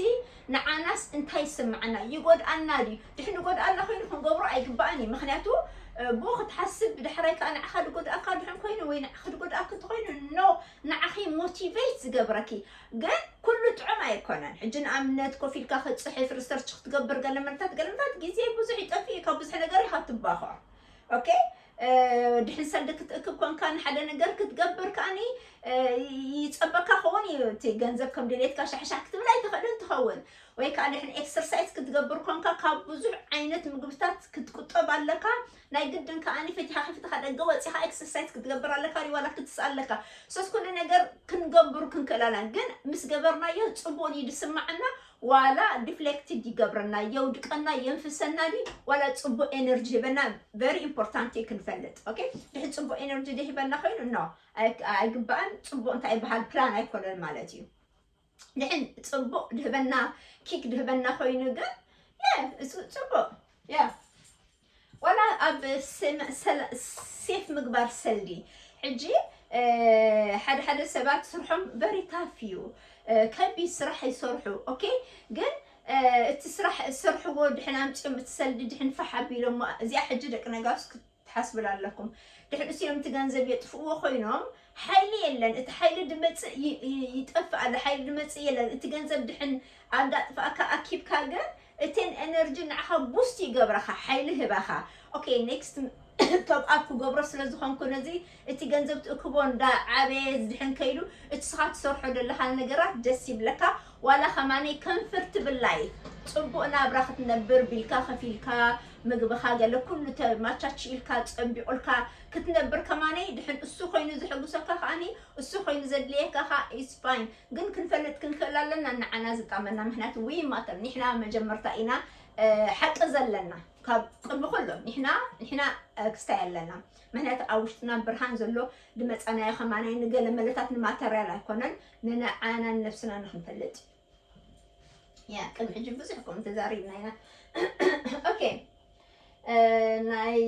ንዓናስ እንታይ ይስምዓና? ይጎድኣና ድዩ? ድሕን ንጎድኣና ኮይኑ ክንገብሮ ኣይግባእን እዩ። ምክንያቱ ብኡ ክትሓስብ ብዳሕራይ ከዓ ንዓኻ ድጎድኣካ ድሕን ኮይኑ ወይ ንዓኺ ድጎድኣኪ እንተኮይኑ ኖ፣ ንዓኺ ሞቲቬት ዝገብረኪ ግን ኩሉ ጥዑም ኣይኮነን። ሕጂ ንኣብነት ኮፍ ኢልካ ክትፅሕፍ ሪሰርች ክትገብር ገለመልታት ገለመልታት ግዜ ብዙሕ ይጠፍእ እዩ። ካብ ብዙሕ ነገር ኢኻ ትባኸዖ። ኦኬ፣ ድሕን ሰልዲ ክትእክብ ኮንካ ንሓደ ነገር ክትገብር ከዓኒ ይፀበካ ከውን እዩ። እቲ ገንዘብ ከም ድሌትካ ሻሕሻሕ ክትብል ኣይትኽእልን ትኸውን። ወይ ከዓ ድሕን ኤክሰርሳይዝ ክትገብር ኮንካ ካብ ብዙሕ ዓይነት ምግብታት ክትቁጠብ ኣለካ። ናይ ግድን ከዓኒ ፈቲኻ ከፊትኻ ደገ ወፂኻ ኤክሰርሳይዝ ክትገብር ኣለካ ድዩ ዋላ ክትስእ ኣለካ? ሶስ ኩሉ ነገር ክንገብር ክንክእል ኣለና። ግን ምስ ገበርናዮ ፅቡቅ ድዩ ዝስማዓና ዋላ ዲፍሌክትድ ይገብረና፣ የውድቀና፣ የንፍሰና ድዩ ዋላ ፅቡቅ ኤነርጂ ይህበና? ቨሪ ኢምፖርታንት እዩ ክንፈልጥ። ኦኬ፣ ድሕን ፅቡቅ ኤነርጂ ድሂበና ኮይኑ ኖ ኣይግባእን። ፅቡቅ እንታይ ይበሃል ፕላን ኣይኮነን ማለት እዩ። ድሕን ፅቡቅ ድህበና ኪክ ድህበና ኮይኑ ግን ፅቡቅ ያ ዋላ ኣብ ሴፍ ምግባር ሰልዲ። ሕጂ ሓደ ሓደ ሰባት ስርሖም ቨሪ ታፍ እዩ። ከቢድ ስራሕ ይሰርሑ። ኦኬ፣ ግን እቲ ስራሕ ዝሰርሕዎ ድሕን ኣምፅኦም እቲ ሰልዲ ድሕን ፋሕ ኣቢሎሞ እዚኣ ሕጂ ደቂ ነጋስ ትሓስብላ ኣለኩም። ድሕን እሲኦም እቲ ገንዘብ የጥፍእዎ ኮይኖም ሓይሊ የለን። እቲ ሓይሊ ድመፅእ ይጠፍእ ኣሎ። ሓይሊ ድመፅእ የለን። እቲ ገንዘብ ድሕን ኣንዳጥፋእካ ኣኪብካ ግን እቴን ኤነርጂ ንዓኻ ቡስት ይገብረኻ፣ ሓይሊ ህባኻ። ኦኬ፣ ኔክስት ቶፕ ኣፕ ክገብሮ ስለ ዝኾንኩ ነዚ እቲ ገንዘብ ትእክቦ እንዳ ዓበየ ዝድሕን ከይዱ እቲ ስኻ ትሰርሖ ዘለኻ ነገራት ደስ ይብለካ። ዋላ ከማነይ ከምፍርት ብላይ ፅቡቅ ናብራ ክትነብር ቢልካ ከፊልካ ምግብኻ ገለ ኩሉ ተማቻች ኢልካ ፀቢቁልካ ክትነብር ከማነይ ድሕን እሱ ኮይኑ ዝሕጉሰካ ከዓኒ እሱ ኮይኑ ዘድልየካ ከዓ ኢስ ፋይን። ግን ክንፈልጥ ክንክእል ኣለና ንዓና ዝጣመና ምክንያቱ ዊ ማተር ንሕና መጀመርታ ኢና ሓቂ ዘለና ካብ ቅድሚ ኩሉ ንሕና ንሕና ክስታይ ኣለና። ምክንያቱ ኣብ ውሽጥና ብርሃን ዘሎ ድመፃናዮ ከማናይ ንገለ መለታት ንማተርያል ኣይኮነን ንንዓና ንነብስና ንክንፈልጥ። ያ ቅድሚ ሕጂ ብዙሕ ከምኡ ተዛሪብና ኢና። ኦኬ፣ እ፣ ናይ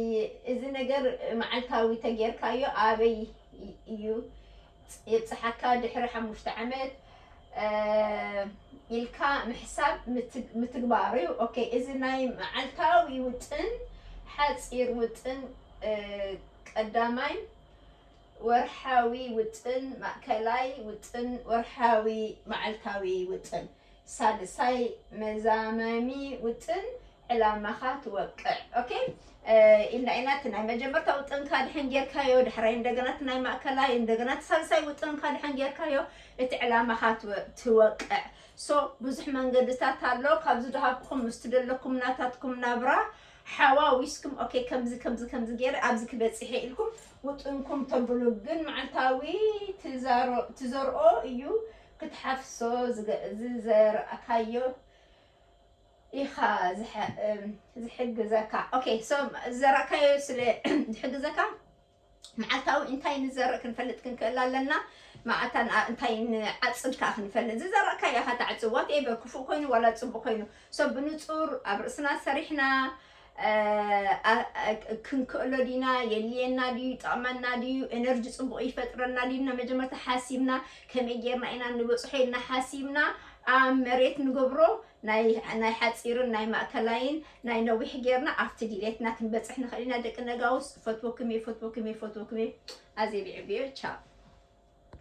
እዚ ነገር መዓልታዊ ተጌርካዮ ኣበይ እዩ የብፅሓካ ድሕሪ ሓሙሽተ ዓመት፣ እ፣ ኢልካ ምሕሳብ ምትግ-፣ ምትግባር እዩ። ኦኬ፣ እዚ ናይ መዓልታዊ ውጥን፣ ሓፂር ውጥን፣ እ፣ ቀዳማይ ወርሓዊ ውጥን፣ ማእከላይ ውጥን፣ ወርሓዊ መዓልታዊ ውጥን፣ ሳልሳይ መዛማሚ ውጥን፣ ዕላማኻ ትወቅዕ። ኦኬ፣ እ፣ ኢልና ኢና። እቲ ናይ መጀመርታ ውጥንካ ድሕን ጌርካዮ፣ ድሕራይ እንደገና እቲ ናይ ማእከላይ፣ እንደገና እቲ ሳልሳይ ውጥንካ ድሕን ጌርካዮ፣ እቲ ዕላማኻ ትወ-፣ ትወቅዕ። ሶ፣ ብዙሕ መንገድታት ኣሎ። ካብዚ ዝሃብኩም ምስ ትደለኩም ናታትኩም ናብራ ሓዋዊስኩም፣ ኦኬ፣ ከምዚ፣ ከምዚ፣ ከምዚ ገይረ ኣብዚ ክበጽሕ እየ ኢልኩም ውጥንኩም ተብሉ። ግን መዓልታዊ ትዛሮ-፣ ትዘርኦ እዩ ክትሓፍሶ ዝገ-፣ ዝዘርኣካዮ ኢኻ ዝሐ-፣ እም፣ ዝሕግዘካ። ኦኬ፣ ሶ ዝዘራእካዮ ስለ ዝሕግዘካ መዓልታዊ እንታይ ንዘርእ ክንፈልጥ ክንክእል ኣለና። መዓልታ ንኣ-፣ እንታይ ንዓጽድ ከኣ ክንፈልጥ። ዝዘራእካዮ ኢኻ ትዓጽድ፣ ዋትኤቨር፣ ክፉእ ኮይኑ ዋላ ጽቡቕ ኮይኑ። ሶ ብንጹር ኣብ ርእስና ሰሪሕና፣ እ፣ ኣ-፣ ኣ-፣ ክንክእሎ ዲና፣ የድልየና ድዩ፣ ይጠቕመና ድዩ፣ ኤነርጂ ጽቡቕ ይፈጥረና ድዩ፣ መጀመርታ ሓሲብና፣ ከመይ ጌርና ኢና ንበጽሖ ኢልና ሓሲብና፣ ኣብ መሬት ንገብሮ፣ ናይ፣ ናይ ሓጺርን ናይ ማእከላይን ናይ ነዊሕ ጌርና ኣብቲ ድሌትና ክንበጽሕ ንኽእል ኢና። ደቂ ነጋውስ፣ ፈትወኩም እየ፣ ፈትወኩም እየ፣ ፈትወኩም እየ። ኣዜብ ይዕብዮ። ቻው።